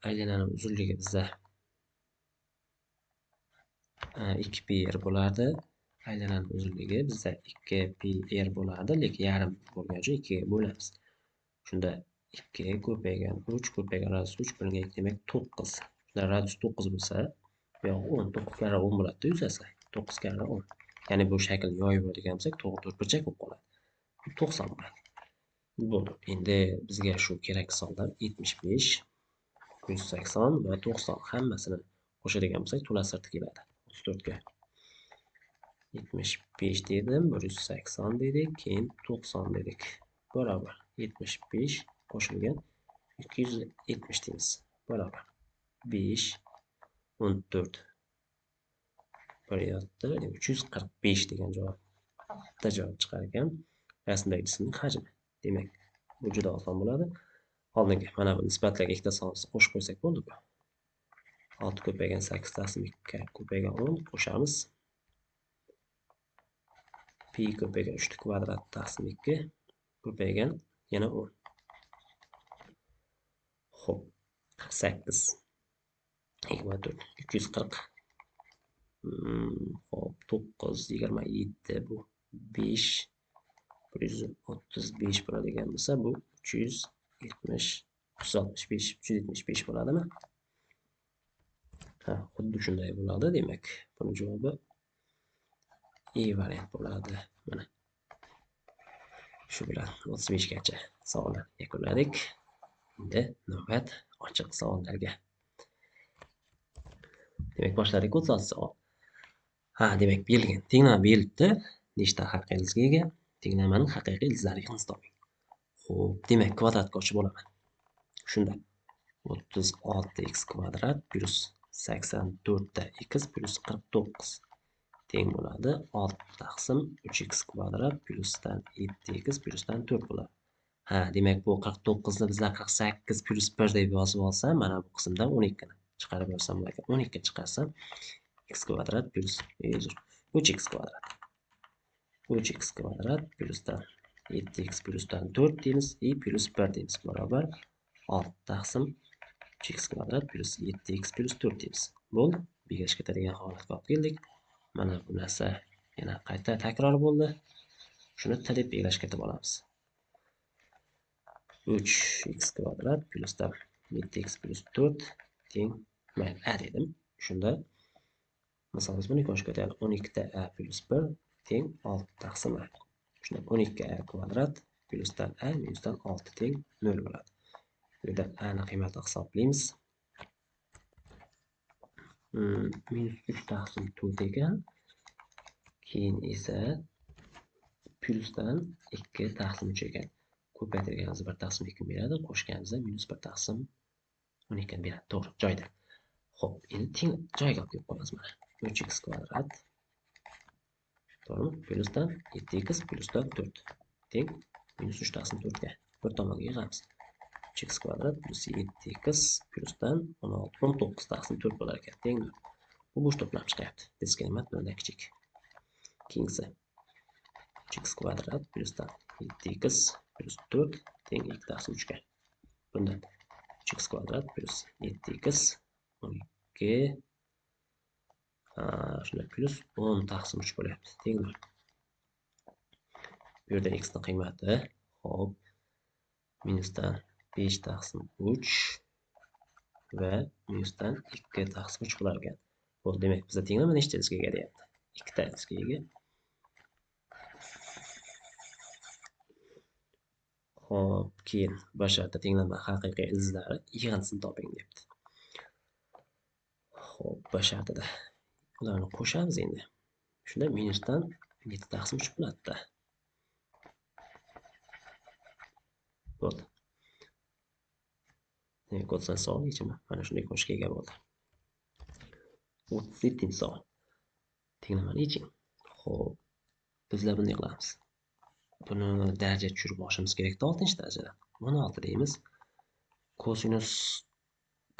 Aylananing uzunligi bizda 2 pi r bo'lardi. Aylananing uzunligi bizda 2 pi r bo'lardi, lekin yarim bo'lgani uchun 2 ga bo'lamiz. Shunda 2 ko'paygan 3 ko'paygan radius 3 bo'lingan 2, demak 9. Shunda radius 9 bo'lsa, bu yog'i 10, 9 karra 10 bo'ladi yuzasi. 9 karra 10. Ya'ni bu shaklni yoyib yuradigan bo'lsak, to'g'ri to'rtburchak bo'lib qoladi. 90 bo'ladi. Bo'ldi. Endi bizga shu kerak sonlar 75, 180 va 90 hammasini qo'shadigan bo'lsak, to'la sirti keladi. 34 ga 75 dedim, 180 dedik, keyin 90 dedik. Barobar 75 qo'shilgan 270 deymiz. Barobar 5 14 bir yotdi, 345 degan javob. Bitta javob chiqar ekan. Rasmdagi jismning hajmi. Demak, bu juda oson bo'ladi. Oldingi mana bu nisbatlarga ikkita sonimizni qo'shib qo'ysak bo'ldi-ku. 6 ko'paygan 8 taqsim 2 ko'paygan 10 qo'shamiz. Pi ko'paygan 3 kvadrat taqsim 2 ko'paygan yana 10. Xo'p, 48 24 240. Xo'p, 9 27 bu 5 135 bo'ladigan bo'lsa, bu 370 365 375 bo'ladimi? Ha, xuddi shunday bo'ladi. Demak, buni javobi E variant bo'ladi. Mana shu bilan 35 gacha savolni yakunladik. Endi navbat ochiq savollarga. Demak, boshladik 36 savol. Ha, demak, berilgan tenglama berilibdi. Nechta haqiqiy ildizga ega? Tenglamaning haqiqiy ildizlari yig'indisini toping. Xo'p, demak, kvadratga ochib olaman. Shunda 36x kvadrat plus 84 x plus 49 teng bo'ladi 6 taqsim 3x kvadrat plusdan 7x plusdan 4 bo'ladi. Ha, demak, bu 49 ni bizlar 48 plus 1 deb yozib olsam, mana bu qismdan 12 ni chiqarib yozsam bo'lar ekan. 12 chiqarsam x kvadrat plus 3x kvadrat. 3x kvadrat plusdan 7x plusdan 4 deymiz i plus 1 deymiz barobar 6 taqsim 3x kvadrat plus 7x plus 4 deymiz. Bo'ldi. Belgilashga ketadigan holatga olib keldik. Mana bu narsa yana qayta takror bo'ldi. Shuni t deb belgilashga ketib olamiz. 3x kvadrat plusdan 7x plus 4 teng mayli a dedim. Shunda misol biz buni ko'rishga o'taylik. 12 ta a plus 1 teng 6 taqsim a. Shunda 12 a kvadrat plusdan a minusdan 6 teng 0 bo'ladi. Bu yerda a ni qiymatini hisoblaymiz. Minus 3 taqsim 4 ekan. Keyin esa plusdan 2 taqsim 3 ekan. Ko'paytirganimizda 1 taqsim 2 beradi, qo'shganimizda minus 1 taqsim 12 beradi. To'g'ri, joyida. Xo'p, endi teng joyiga olib kelib qo'yamiz mana. 3x kvadrat to'g'rimi? Plusdan 7x plusdan 4 teng minus 3 taqsim 4 ga. Bir tomonga yig'amiz. 3x kvadrat plus 7x plusdan 16 19 taqsim 4 bo'lar ekan. Teng 0. Bu bo'sh to'plam chiqyapti. Diskriminant 0 dan kichik. Keyingisi 3x kvadrat plusdan 7x plus 4 teng 2 taqsim 3 ga. Bundan 3x kvadrat plus 7x 12 shunda plus 10 taqsim 3 bo'lyapti. Teng 0. Bu yerda x ning qiymati, xo'p, minusdan 5 taqsim 3 va minusdan 2 taqsim 3 bo'lar ekan. Bo'ldi, demak, bizda tenglama nechta ildizga ega deyapti? 2 ta ildizga ega. Xo'p, keyin boshqa tenglama haqiqiy ildizlari yig'indisini toping deyapti. Xo'p, boshqa ularni qo'shamiz endi. Shunda minusdan 7 taqsim 3 bo'ladi-da. Bo'ldi. Demak, 30 savol yechimi mana shunday ko'rinishga ega bo'ldi. 37-savol. Tenglamani yeching. Xo'p, bizlar bunday qilamiz. Buni daraja tushirib olishimiz kerakda 6-darajadan. 16 deymiz. Kosinus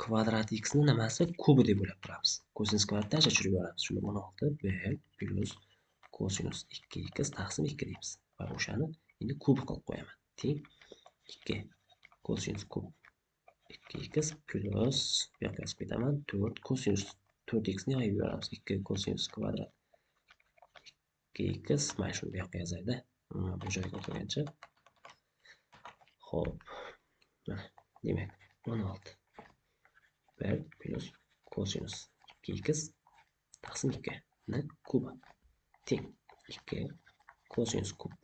Kvadrat x ni nimasi kubi deb o'ylab turamiz. Kosinus kvadratni tushirib yuboramiz. Shunda 16 1 plus kosinus 2x taqsim 2 deymiz. Va o'shani endi kub qilib qo'yaman. Teng 2 kosinus kub 2x plus bu yoqqa yozib ketaman 4 kosinus 4x ni yoyib yuboramiz. 2 kosinus kvadrat 2x, mana shuni bu yoqqa yozayda. Bu joyga qo'ygancha. Xo'p. Demak, 16 1 plus kosinus 2x taqsim 2 ni kubi teng 2 kosinus kub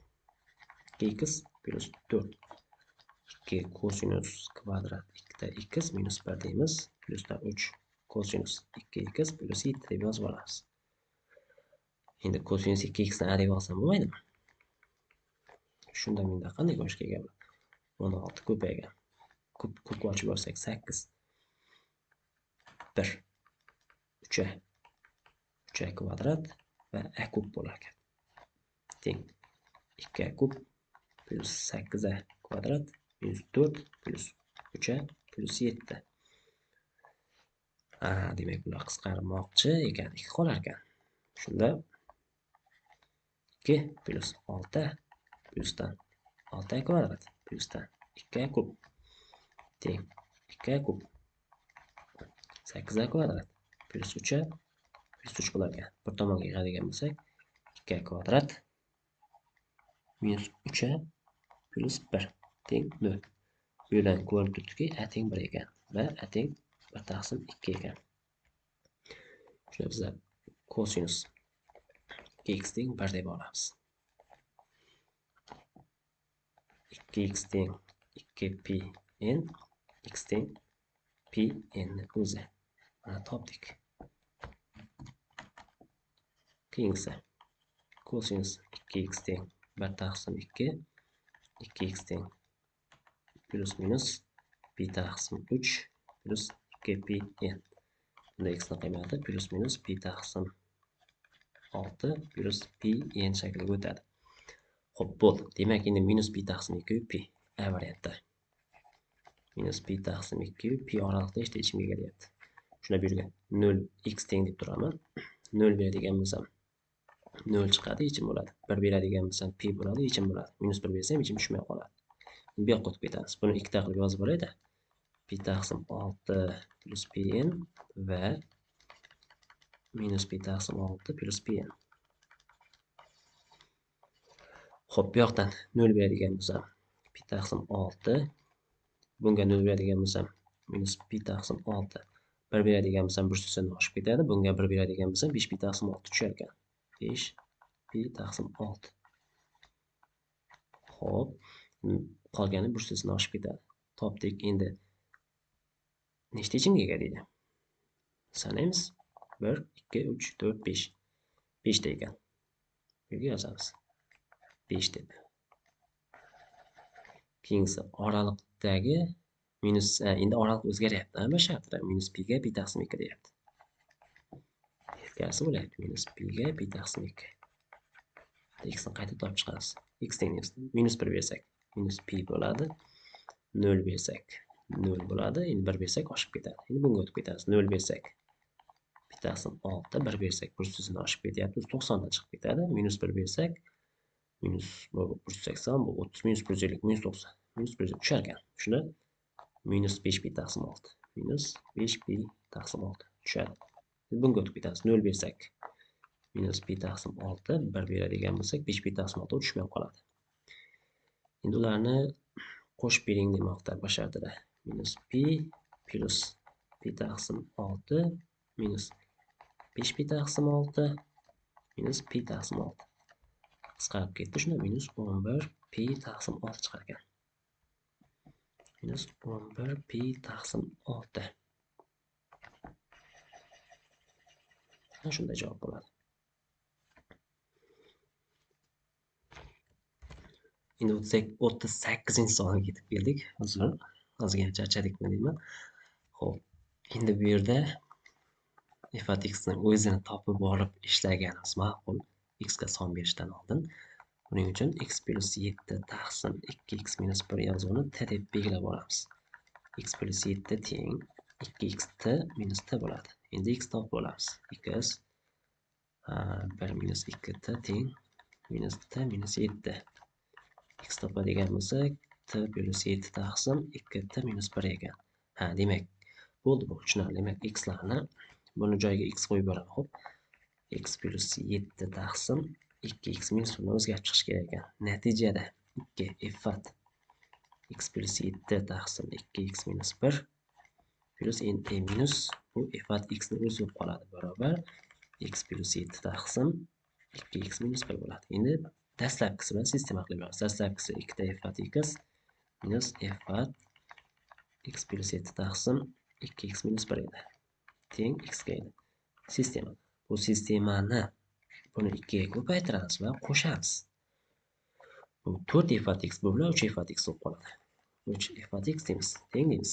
2x plus 4 2 kosinus kvadrat 2x minus 1 deymiz, plusdan 3 kosinus 2x plus 7 deb yozib olamiz. Endi kosinus 2x ni a deb olsam bo'lmaydimi? Shunda menda qanday ko'rinishga ega bo'ladi? 16 ko'paygan. Ko'p ochib olsak 8 1 3 3 kvadrat va a kub bo'lar ekan. Teng 2 a kub plus 8 a kvadrat minus 4 plus 3 a plus 7. Demak, bular qisqarmoqchi ekan, 2 qolar ekan. Shunda 2 plus 6 plusdan 6 a kvadrat plusdan 2 a kub teng 2 a kub 8 a kvadrat plus 3 a plus 3 bo'lar ekan. Bir tomonga yig'adigan bo'lsak 2 a kvadrat minus 3 a plus 1 teng 0. Bu yerdan ko'rinib turibdiki, a teng 1 ekan va a teng 1 taqsim 2 ekan. Shunda biz kosinus 2x teng 1 deb olamiz. 2x teng 2pi n, x teng pi n ni o'zi. Mana topdik. Keyingisi kosinus 2x teng 1 taqsim 2, 2x teng plus minus pi taqsim 3 plus 2pi n. Bunda x ni qiymati plus minus pi taqsim 6 plus pi n shakliga o'tadi. Xo'p, bo'ldi. Demak, endi minus pi taqsim 2 pi a variantda. Minus pi taqsim 2 pi oraliqda nechta yechimga kelyapti? Shunda bu yerga 0 x teng deb turaman. 0 beradigan bo'lsam 0 chiqadi, yechim bo'ladi. 1 beradigan bo'lsam pi bo'ladi, yechim bo'ladi. Minus 1 bersam yechim tushmay qoladi. Bu yoqqa o'tib ketamiz. Buni ikkita qilib yozib olayda. Pi taqsim 6 plus pi n va minus pi taqsim 6 plus pi n. Xo'p, bu yoqdan 0 beradigan bo'lsam pi taqsim 6, bunga 0 beradigan bo'lsam minus pi taqsim 6, 1 beradigan bo'lsam 180 dan oshib ketadi, bunga 1 beradigan bo'lsam 5 pi taqsim 6 tushar ekan. 5 pi taqsim 6. Xo'p, qolgani 180 dan oshib ketadi. Topdik. Endi nechta yechimga ega deydi? Sanaymiz. 1 2 3 4 5. 5 ta ekan. Bu yerga yozamiz. 5 deb. Keyingisi oraliqdagi minus, endi oraliq o'zgaryapti, hamma shartida minus pi ga pi taqsim 2 deyapti. Teskarisi bo'lyapti. Minus pi ga pi taqsim 2. X ni qayta topib chiqamiz. X teng minus 1 bersak minus pi bo'ladi. 0 bersak 0 bo'ladi. Endi 1 bersak oshib ketadi. Endi bunga o'tib ketamiz. 0 bersak pi taqsim 6, 1 bersak 180 dan oshib ketyapti. 90 dan chiqib ketadi. Minus 1 bersak minus 180, bu 30 minus 150 minus 90 minus 100 tushar ekan. Shunda minus 5 pi taqsim 6, minus 5 pi taqsim 6 tushadi. Bunga o'tib ketamiz. 0 bersak minus pi taqsim 6, 1 beradigan bo'lsak 5 pi taqsim 6 tushmay qoladi. Endi ularni qo'shib bering demoqda bu shartida. Minus pi plus pi taqsim 6 minus 5 pi taqsim 6 minus pi taqsim 6. Qisqarib ketdi. Shunda minus 11 pi taqsim 6 chiqar ekan. Minus 11 pi taqsim 6. Mana shunday javob bo'ladi. Endi 38-savolga yetib keldik. Hozir ozgina charchadikmi deyman. Xo'p, endi bu yerda f at x ni o'zini topib olib ishlaganimiz ma'qul. X ga son berishdan oldin. Buning uchun x plus 7 taqsim 2x minus 1 yozuvini t deb belgilab olamiz. X plus 7 teng 2xt minus t bo'ladi. Endi x topib olamiz. X 1 minus 2t teng minus t minus 7. X topadigan bo'lsak, t plus 7 taqsim 2t minus 1 ekan. Ha, demak, bo'ldi bu tushunarli. Demak, x larni buni joyiga x qo'yib boraman. Xo'p. X plus 7 taqsim 2x minus 1 o'zgarib chiqishi kerak ekan. Natijada 2 f at x plus 7 taqsim 2x minus 1 plus n minus bu f at x ni o'zi bo'lib qoladi, barobar x plus 7 taqsim 2x minus 1 bo'ladi. Endi dastlabkisi bilan sistema qilib olamiz. Dastlabkisi 2 ta f at x minus f at x plus 7 taqsim 2x minus 1 edi. Teng x ga edi. Sistema. Bu sistemani buni 2 ga ko'paytiramiz va qo'shamiz. Bu 4 f at x bu bilan 3 f at x bo'lib qoladi. 3 f at x deymiz. Teng deymiz.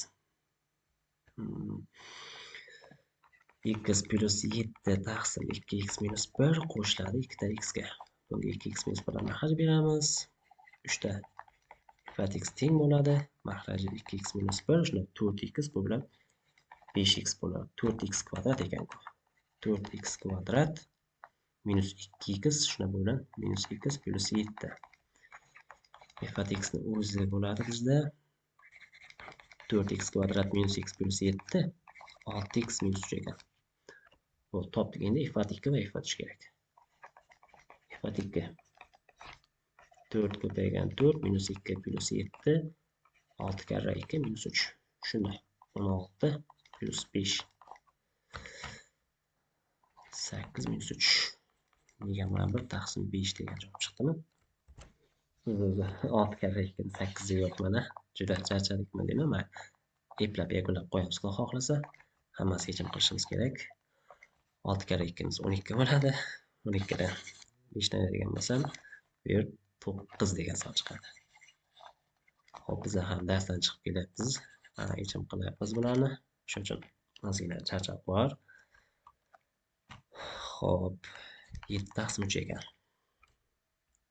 X plus 7 taqsim 2x minus 1 qo'shiladi 2 ta x ga. Bunga 2x minus 1 dan maxraj beramiz. 3 ta f at x teng bo'ladi. Maxraji 2x minus 1, shunda 4x bu bilan 5x bo'ladi. 4x kvadrat ekan bu. 4x kvadrat minus 2x, shunda bu bilan minus x plus 7. F at x ni o'zi bo'ladi bizda. 4x kvadrat minus x plus 7 6x minus 3 ekan. Bu topdik. Endi f at 2 va f at 3 kerak. F at 2 4 ko'paygan 4 minus 2 plus 7 6 karra 2 minus 3. Shunda 16 plus 5 8 minus 3 21 taqsim 5 degan javob chiqdimi? 6 karra 2 8 yo'q mana. Juda charchadikmi deyman. Mayli. Eplab yakunlab qo'yamiz, xudo xohlasa. Hammasi yechim qilishimiz kerak. 6 karra 2 12 bo'ladi. 12 dan 5 dan degan bo'lsam, bu yer 9 degan son chiqadi. Xo'p, biz ham darsdan chiqib kelyapmiz. Mana yechim qilyapmiz bularni. Shuning uchun ozgina charchoq bor. Xo'p, 7 taqsim 3 ekan.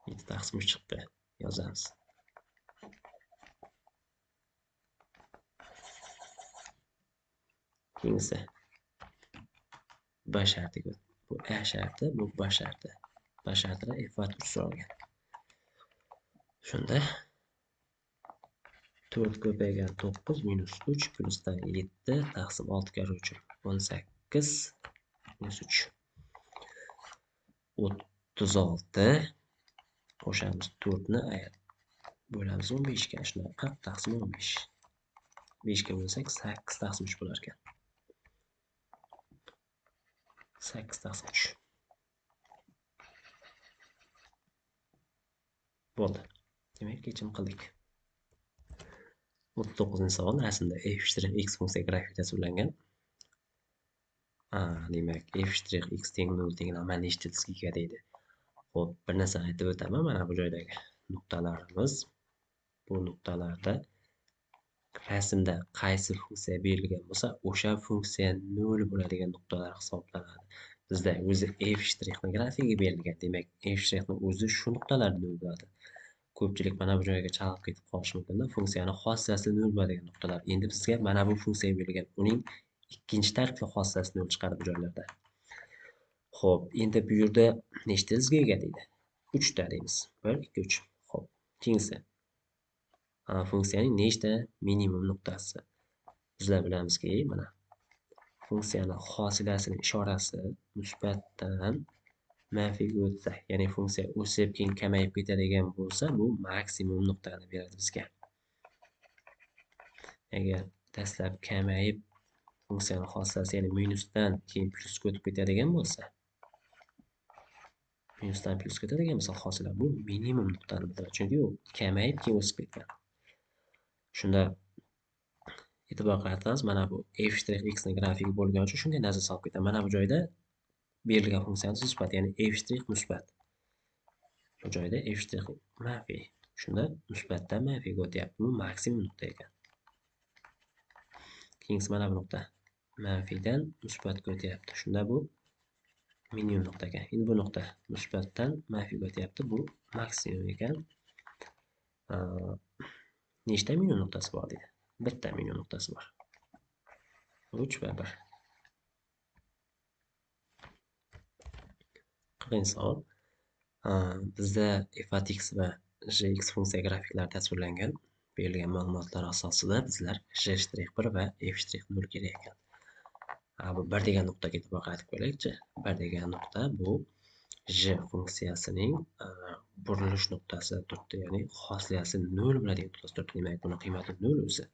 7 taqsim 3 chiqdi. Yozamiz. Keyingisi B sharti. Bu A sharti, bu B sharti. B shartida f at 3 so'ralgan. Shunda 4 ko'paygan 9 minus 3 plusdan 7 taqsim 6 karra 3 18 minus 3 36 qo'shamiz 4 ni bo'lamiz 15 ga. Shunda 40 taqsim 15. 5 ga bo'lsak 8 taqsim 3 bo'lar ekan. 8 taqsim 3. Bo'ldi. Demak, yechim qildik. 39-savol rasmda f' x funksiya grafikda tasvirlangan. Demak, f' x teng 0 teng amal nechta ega deydi. Xo'p, bir narsani aytib o'taman. Mana bu joydagi nuqtalarimiz, bu nuqtalarda rasmda qaysi funksiya berilgan bo'lsa, o'sha funksiya 0 bo'ladigan nuqtalar hisoblanadi. Bizda o'zi f' ni grafigi berilgan. Demak, f' ni o'zi shu nuqtalarda 0 bo'ladi. Ko'pchilik mana bu joyga chalg'ib ketib qolishi mumkin-da. Funksiyani xossasi 0 bo'ladigan nuqtalar. Endi bizga mana bu funksiya berilgan. Uning ikkinchi tarkibli xossasi 0 chiqadi bu joylarda. Xo'p, endi bu yerda nechta ilgizga ega deydi? 3 ta deymiz. 1 2 3. Xo'p, keyingisi. Funksiyaning nechta minimum nuqtasi? Bizlar bilamizki, mana funksiyani hosilasining ishorasi musbatdan manfiyga o'tsa, ya'ni funksiya o'sib keyin kamayib ketadigan bo'lsa, bu maksimum nuqtani beradi bizga. Agar dastlab kamayib funksiyani xossasi, ya'ni minusdan keyin plyusga o'tib ketadigan bo'lsa, minusdan plyusga o'tadigan bo'lsa, hosila bu minimum nuqtani bildiradi, chunki u kamayib keyin o'sib ketgan. Shunda e'tibor qaratamiz, mana bu f' x ni grafigi bo'lgani uchun shunga nazar solib ketadi. Mana bu joyda berilgan funksiyamiz musbat, ya'ni f' musbat. Bu joyda f' manfiy. Shunda musbatdan manfiyga o'tyapti. Bu maksimum nuqta ekan. Keyingisi mana bu nuqta manfiydan musbatga o'tyapti. Shunda bu minimum nuqta ekan. Endi bu nuqta musbatdan manfiyga o'tyapti. Bu maksimum ekan. Nechta minimum nuqtasi bor deydi? Bitta minimum nuqtasi bor. 3 va 1. 40-savol. Bizda f at x va gx funksiya grafiklari tasvirlangan. Berilgan ma'lumotlar asosida bizlar g'1 va f'0 kerak ekan. Bu 1 degan nuqtaga e'tibor qaratib ko'raylikchi. 1 degan nuqta bu g funksiyasining burilish nuqtasi turibdi, ya'ni xosliyasi 0 bo'ladigan nuqtasi turibdi. Demak, buni qiymati 0 o'zi.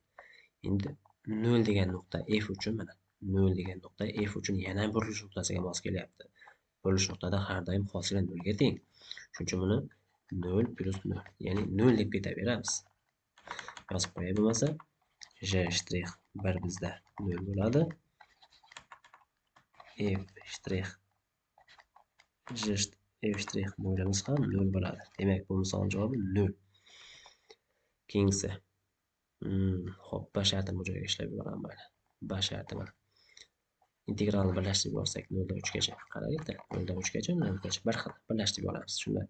Endi 0 degan nuqta f uchun, mana 0 degan nuqta f uchun yana burilish nuqtasiga mos kelyapti. Burilish nuqtada har doim hosila 0 ga teng. Shuning uchun buni 0 plus 0, ya'ni 0 deb ketaveramiz. Yozib qo'yay bo'lmasa, g'1 bizda 0 bo'ladi. F'0 ham 0 bo'ladi. Demak, bu misolning javobi 0. Keyingisi. Xo'p, B shartini bu joyga ishlab yuboraman mayli. B sharti mana. Integralni birlashtirib yuborsak 0 dan 3 gacha qaraylik-da, 0 dan 3 gacha, 0 dan 3 gacha bir xil birlashtirib yuboramiz. Shunda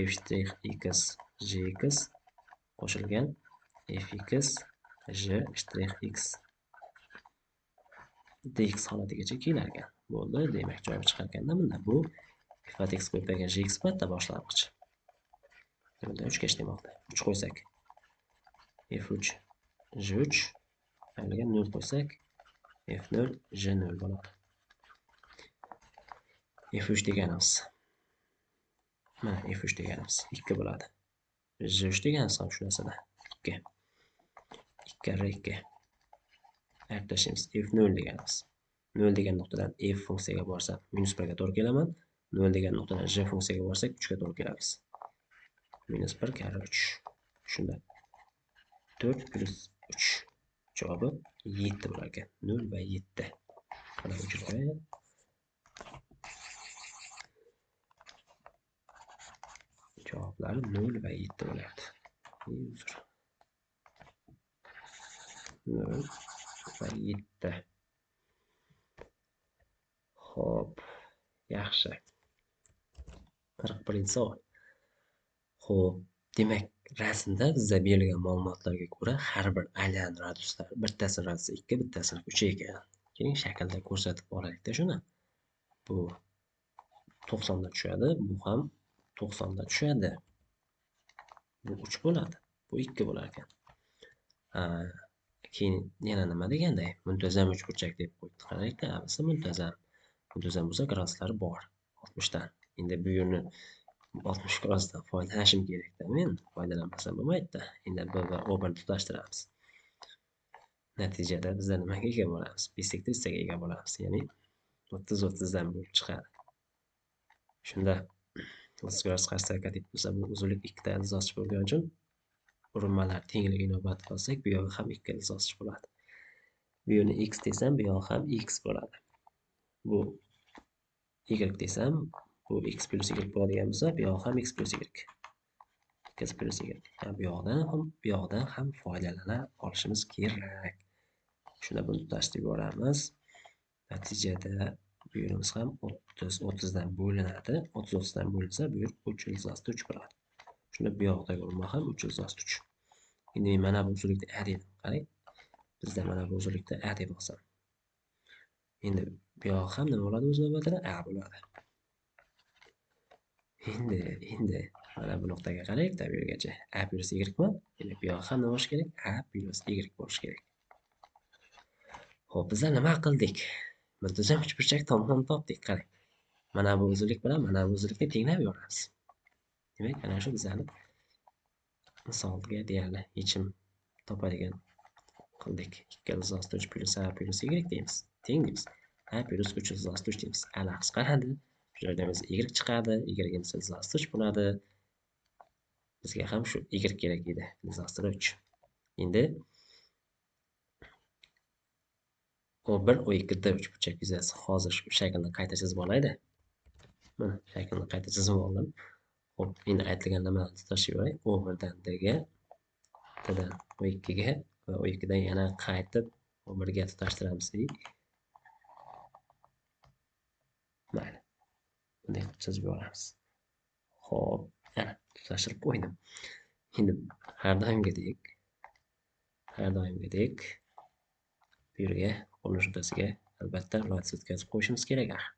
f'(x) gx qo'shilgan fx g'(x) dx holatigacha kelar ekan. Bo'ldi, demak javob chiqar ekanda bunda bu f at x ko'paygan gx bitta boshlang'ich. 0 dan 3 gacha demoqda. 3 qo'ysak f3 g3 ayniga 0 qo'ysak f0 g0 bo'ladi. F3 deganimiz. Mana f3 deganimiz 2 bo'ladi. G3 deganimiz ham shu narsada 2. 2 karra 2. Ayirib tashlaymiz. F0 deganimiz. 0 degan nuqtadan f funksiyaga borsa -1 ga to'g'ri kelaman. 0 degan nuqtadan g funksiyaga borsak 3 ga to'g'ri kelamiz. -1 karra 3. Shunda 4 plus 3 javobi 7 bo'lar ekan. 0 va 7. Mana o'chirib qo'yay. Javoblari 0 va 7 bo'lyapti. Uzr. 0 va 7. Xo'p, yaxshi. 41-savol. Xo'p, demak, rasmda bizda berilgan ma'lumotlarga ko'ra har bir aylan radiuslar bittasini radiusi 2, bittasini 3 ekan. Keling, shaklda ko'rsatib olaylik-da shuni. Bu 90 da tushadi, bu ham 90 da tushadi. Bu 3 bo'ladi, bu 2 bo'lar ekan. Keyin yana nima deganday, muntazam uchburchak deb qo'yibdi. Qaraylik-da, abisi muntazam. Muntazam bo'lsa graduslari bor 60 dan. Endi bu yerni 60 gradusdan foydalanishim kerak-da men. Foydalanmasam bo'lmaydi-da. Endi B va O bilan tutashtiramiz. Natijada bizlar nimaga ega bo'lamiz? Bisektrisaga ega bo'lamiz. Ya'ni 30-30 dan bo'lib chiqadi. Shunda 30 gradus qarshi harakat bo'lsa, bu uzunlik ikkita ildiz bo'lgani uchun urinmalar tengligi inobatga olsak, bu yog'i ham 2 ildiz bo'ladi. Bu yerni x desam, bu yog'i ham x bo'ladi. Bu y desam, bu x plus y bo'ladigan bo'lsa, bu yog'i ham x plus y. X plus y. Bu yoqdan ham foydalana olishimiz kerak. Shunda buni tutashtirib yuboramiz. Natijada bu yerimiz ham 30 dan bo'linadi. 30 dan bo'linsa, bu yer 3 ildiz 3 bo'ladi. Shunda bu yoqdagi urinma ham 3 ildiz 3. Endi men mana bu uzunlikni a dedim. Qarang. Bizda mana bu uzunlikni a deb olsam. Endi bu yoq ham nima bo'ladi o'z navbatida? A bo'ladi. Endi mana bu nuqtaga qaraylik-da, bu yergacha a plus y mi? Demak, bu yoq ham nima bo'lishi kerak? A plus y bo'lishi kerak. Xo'p, bizlar nima qildik? Muntazam uchburchak tomon topdik. Qarang. Mana bu uzunlik bilan mana bu uzunlikni tenglab yuboramiz. Demak, ana shu bizlarni misolga deyarli yechim topadigan qildik. 2 ildiz 3 plus a plus y deymiz. Teng deymiz. A plus 3 ildiz 3 deymiz. A lar qisqaradi. Shu yerda biz y chiqadi. Y ildiz 3 bo'ladi. Bizga ham shu y kerak edi. Ildiz 3. Endi O1, O2 D uchburchak yuzasi hozir shu shaklni qayta chizib olaydi. Mana shaklni qayta chizib oldim. Xo'p, endi aytilgan nimalarni tutashib yuboray. O1 dan D ga, D dan O2 ga va O2 dan yana qaytib O1 ga tutashtiramiz. Mayli. Bunday qilib chizib yuboramiz. Xo'p, ana tutashtirib qo'ydim. Endi har doimgidek bu Bu yerga qo'nish nuqtasiga albatta radius o'tkazib qo'yishimiz kerak axir.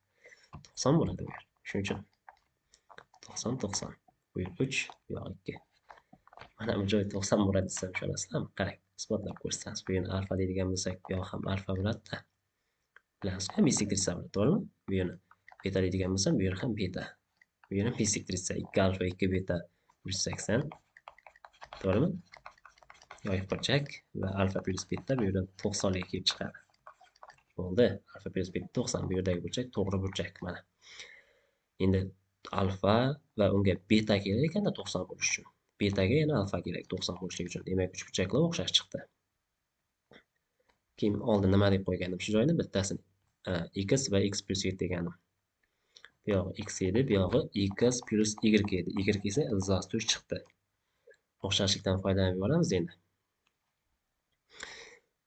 90 bo'ladi bu yer. Shuning uchun 90 90. Bu yer 3, bu yoq 2. Mana bu joy 90 bo'ladi desam ishonasizlarmi? Qarang, isbotlab ko'rsatamiz. Bu yerni alfa deydigan bo'lsak, bu yoq ham alfa bo'ladi-da. Bilasizmi, bisektrisa bo'ladi, to'g'rimi? Bu yerni beta deydigan bo'lsam, bu yer ham beta. Bu yer ham bisektrisa, 2 alfa 2 beta 180. To'g'rimi? Yoyiq burchak va alfa plyus beta bu yerdan 90 ga kelib chiqadi. Bo'ldi. Alfa plyus beta 90, bu yerdagi burchak to'g'ri burchak mana. Endi alfa va unga beta kerak ekanda 90 bo'lish uchun. Betaga yana alfa kerak 90 bo'lishligi uchun. Demak, uchburchaklar o'xshash chiqdi. Keyin oldin nima deb qo'ygandim shu joyni bittasini x va x plyus 7 deganim. Bu yog'i x edi, bu yog'i x plyus y edi. Y esa ildiz 3 chiqdi. O'xshashlikdan foydalanib yuboramiz endi.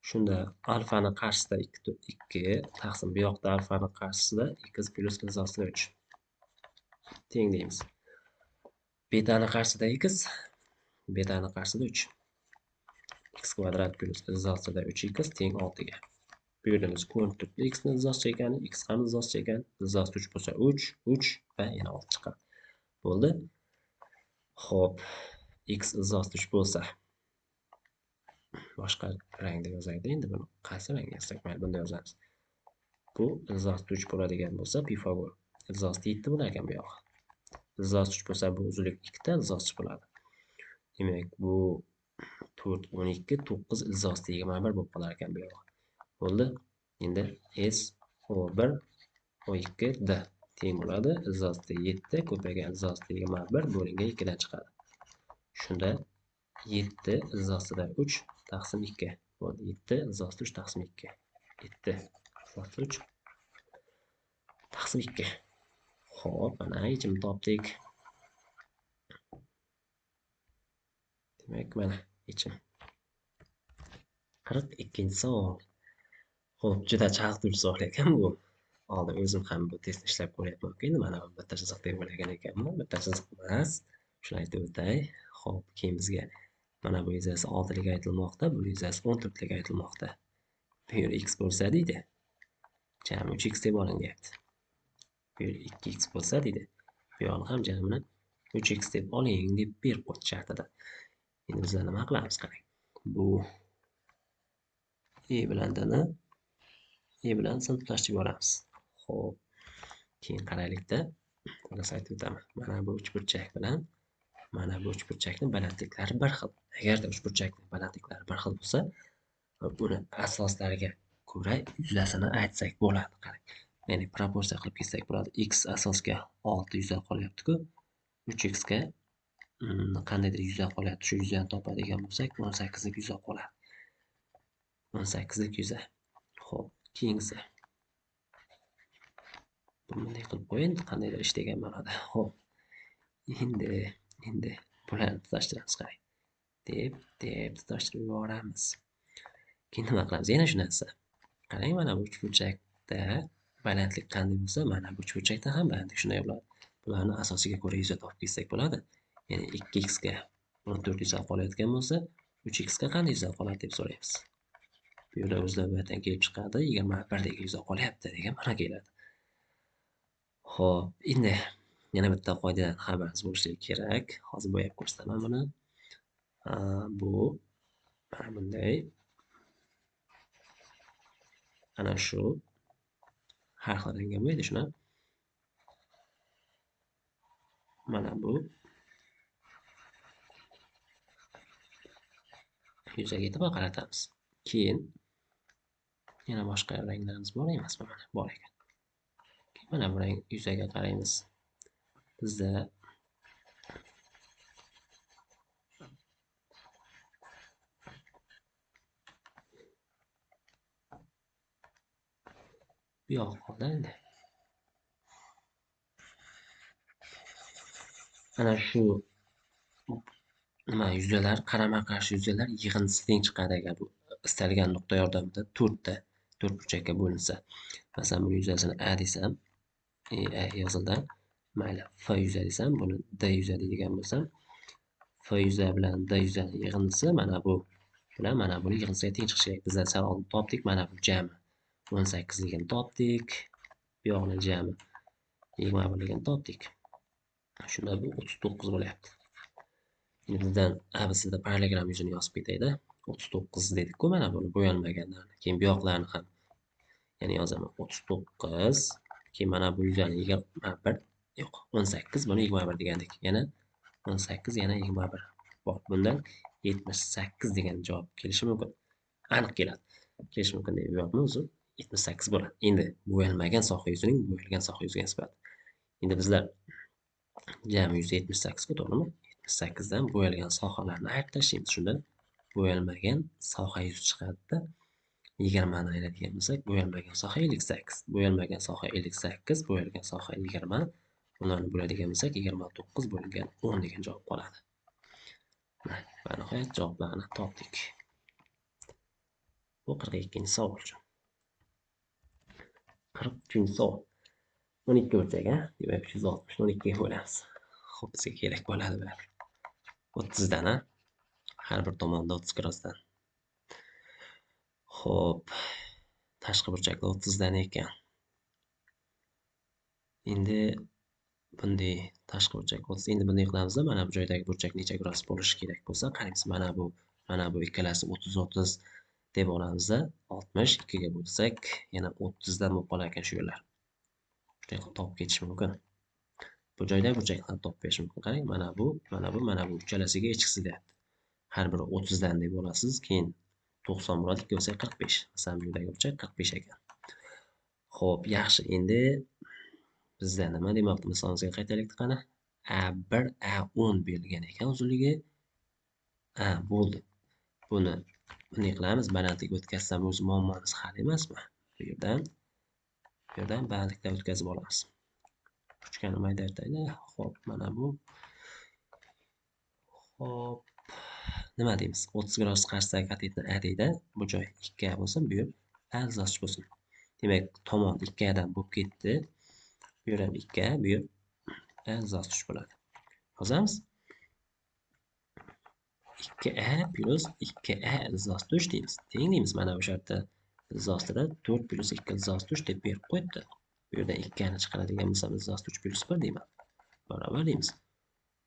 Shunda alfani qarshisida 2 taqsim bu yoqda alfani qarshisida x plyus ildiz 3 teng deymiz. Betani qarshisida x, betani qarshisida 3. X kvadrat plyus ildiz 3x teng 6 ga. Bu yerda biz ko'rinib turibdi x ni ildiz ekani, x ham ildiz ekan. Ildiz 3 bo'lsa 3, 3 va yana 6 chiqadi. Bo'ldi. Xo'p, x ildiz 3 bo'lsa boshqa rangda yozaylik endi buni. Qaysi rangda yozsak, mayli bunda yozamiz. Bu ildiz 3 bo'ladigan bo'lsa Pifagor ildiz 7 bo'lar ekan bu yog'i. Ildiz 3 bo'lsa bu uzunlik 2 ta ildiz 3 bo'ladi. Demak, bu 4 12 9 ildiz 21 bo'lib qolar ekan bu yog'i. Bo'ldi. Endi S O1 O2 D teng bo'ladi. Ildiz 7 ko'paygan ildiz 21 bo'lingan 2 dan chiqadi. Shunda 7 ildiz 3 taqsim 2 bo'ldi. 7 ildiz 3 taqsim 2. 7 ildiz 3 taqsim 2. Xo'p, mana yechimni topdik. Demak, mana yechim. 42-savol. Xo'p, juda chalg'ituvchi savol ekan bu. Oldin o'zim ham bu testni ishlab ko'ryapman. Endi mana bu bitta chiziq deb o'ylagan ekanman. Bitta chiziq emas. Shuni aytib o'tay. Xo'p, keyin bizga mana bu yuzasi 6 lik aytilmoqda, bu yuzasi 14 lik aytilmoqda. Bu yer x bo'lsa deydi. Jami 3x deb oling deyapti. Bu yer 2x bo'lsa deydi. Bu yoqni ham jamini 3x deb oling deb berib qo'ydi shartida. Endi bizlar nima qilamiz qarang. Bu e bilan d ni e bilan c ni tutashtirib yuboramiz. Xo'p, keyin qaraylikda, xullas aytib o'taman. Mana bu uchburchak bilan mana bu uchburchakning balandliklari bir xil. Agarda uchburchakning balandliklari bir xil bo'lsa, buni asoslariga ko'ra yuzasini aytsak bo'ladi. Qarang. Ya'ni proporsiya qilib ketsak bo'ladi. X asosga 6 yuza qolyapti-ku. 3x ga qandaydir yuza qolyapti. Shu yuzani topadigan bo'lsak, 18 lik yuza qoladi. 18 lik yuza. Xo'p, keyingisi. Bunday qilib qo'ying, qandaydir ish degan ma'noda. Xo'p. Endi bularni tutashtiramiz, qarang. Deb tutashtirib yuboramiz. Keyin nima qilamiz? Yana shu narsa. Qarang, mana bu uchburchakda balandlik qanday bo'lsa, mana bu uchburchakda ham balandlik shunday bo'ladi. Bularni asosiga ko'ra yuza topib ketsak bo'ladi. Ya'ni 2x ga 14 yuza qolayotgan bo'lsa, 3x ga qanday yuza qoladi deb so'raymiz. Bu yerda o'zlaridan kelib chiqadi, 21 dagi yuza qolyapti degan ma'no keladi. Xo'p, endi yana bitta qoidadan xabaringiz bo'lishi kerak. Hozir bo'yab ko'rsataman buni. Bu mana bunday. Ana shu har xil rangga bo'yaydi shuni. Mana bu yuzaga e'tibor qaratamiz. Keyin yana boshqa ranglarimiz bor emasmi? Mana bor ekan. Keyin mana bu rang yuzaga qaraymiz. Bizda bu yoq qoldi endi. Mana shu nima yuzalar, qarama-qarshi yuzalar yig'indisi teng chiqadi agar bu istalgan nuqta yordamida to'rtta to'rtburchakka bo'linsa. Masalan, buni yuzasini A desam, A yozildi. Mayli, F yuza desam, buni D yuza deydigan bo'lsam, F yuza bilan D yuzani yig'indisi mana bu Bilan mana buni yig'indisiga teng chiqishi kerak. Bizlar sal oldin topdik, mana bu jami 18 ligini topdik. Bu yoqni jami 21 ligini topdik. Shunda bu 39 bo'lyapti. Endi bizdan ABCda parallelogram yuzini yozib ketayda. 39 dedik-ku mana buni bo'yalmaganlarni. Keyin bu yoqlarni ham ya'ni yozaman 39. Keyin mana bu yuzani 21, yo'q, 18, buni 21 degandik. Yana 18, yana 21 bor. Bundan 78 degan javob kelishi mumkin. Aniq keladi. Kelishi mumkin deb yo'qmi o'zi? 78 bo'ladi. Endi bo'yalmagan soha yuzining bo'yalgan soha yuziga nisbati. Endi bizlar jami 178 ku, to'g'rimi? 78 dan bo'yalgan sohalarni ayirib tashlaymiz. Shunda bo'yalmagan soha yuzi chiqadi-da. 20 ni ayiradigan bo'lsak, bo'yalmagan soha 58, bo'yalmagan soha 58, bo'yalgan soha 20. Ularni bo'ladigan bo'lsak, 29 bo'lingan 10 degan javob qoladi. Va nihoyat javoblarni topdik. Bu 42-savol uchun. 43-savol. 12 burchak, ha? Demak, 360 ni 12 ga bo'lamiz. Xo'p, bizga kerak bo'ladi bular. 30 dan, ha? Har bir tomonda 30 gradusdan. Xo'p, tashqi burchakda 30 dan ekan. Endi bunday tashqi burchak 30. Endi bunday qilamizda, mana bu joydagi burchak necha gradus bo'lishi kerak bo'lsa, qaraymiz, mana bu ikkalasi 30-30 deb olamizda, 62 ga bo'lsak, yana 30 dan bo'lib qolar ekan shu yerlar. Shunday qilib topib ketish mumkin. Bu joyda burchakni ham topib berish mumkin. Qarang, mana bu, mana bu, mana bu uchalasiga echkisi deyapti. Har biri 30 dan deb olasiz, keyin 90 bo'ladi, 2 bo'lsa 45. Masalan, bu yerdagi burchak 45 ekan. Xo'p, yaxshi. Endi bizda nima demoqdi? Misolimizga qaytaylik qani. A1, A10 berilgan ekan uzunligi. A bo'ldi. Buni bunday qilamiz, balandlik o'tkazsam o'zi muammomiz hal emasmi? Bu yerdan balandlikdan o'tkazib olamiz. Ruchkani mayda aytaylik. Xo'p, mana bu. Xo'p, nima deymiz? 30 gradus qarshisidagi katetni A deydi. Bu joy 2A bo'lsin, bu yer A ildiz bo'lsin. Demak, tomon 2A dan bo'lib ketdi. Bu yer ham 2A, bu yer A ildiz bo'ladi. Yozamiz. 2A plus 2A ildiz 3 deymiz. Teng deymiz. Mana bu shartda ildiz ostida 4 plus 2 ildiz 3 deb berib qo'yibdi. Bu yerdan 2 ni chiqaradigan bo'lsam ildiz 3 plus 1 deyman. Barobar deymiz.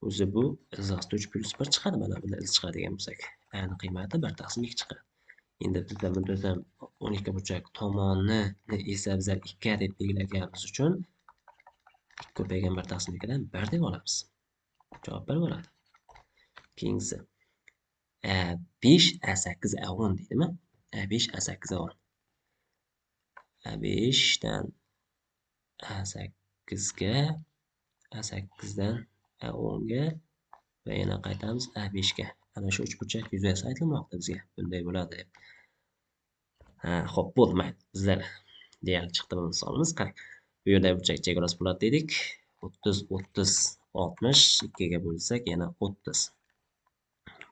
O'zi bu ildiz 3 plus 1 chiqadi. Mana bunda ildiz chiqaradigan bo'lsak, A ning qiymati 1 taqsim 2 chiqadi. Endi bizda muntazam 12 burchak tomonini esa bizlar 2 deb belgilaganimiz uchun 2 ko'paygan 1 taqsim 2 dan 1 deb olamiz. Javob 1 bo'ladi. Keyingisi A5, A8, A10 deydimi? A5, A8, A10. A5 dan A8 ga, A8 dan A10 ga va yana qaytamiz A5 ga. Ana shu uchburchak yuzasi aytilmoqda bizga. Bunday bo'ladi deb. Ha, xo'p, bo'ldi, mayli. Bizlar deyarli chiqdi bu misolimiz. Qarang. Bu yerda burchak chegarasi bo'ladi dedik. 30, 30, 60, 2 ga bo'lsak yana 30.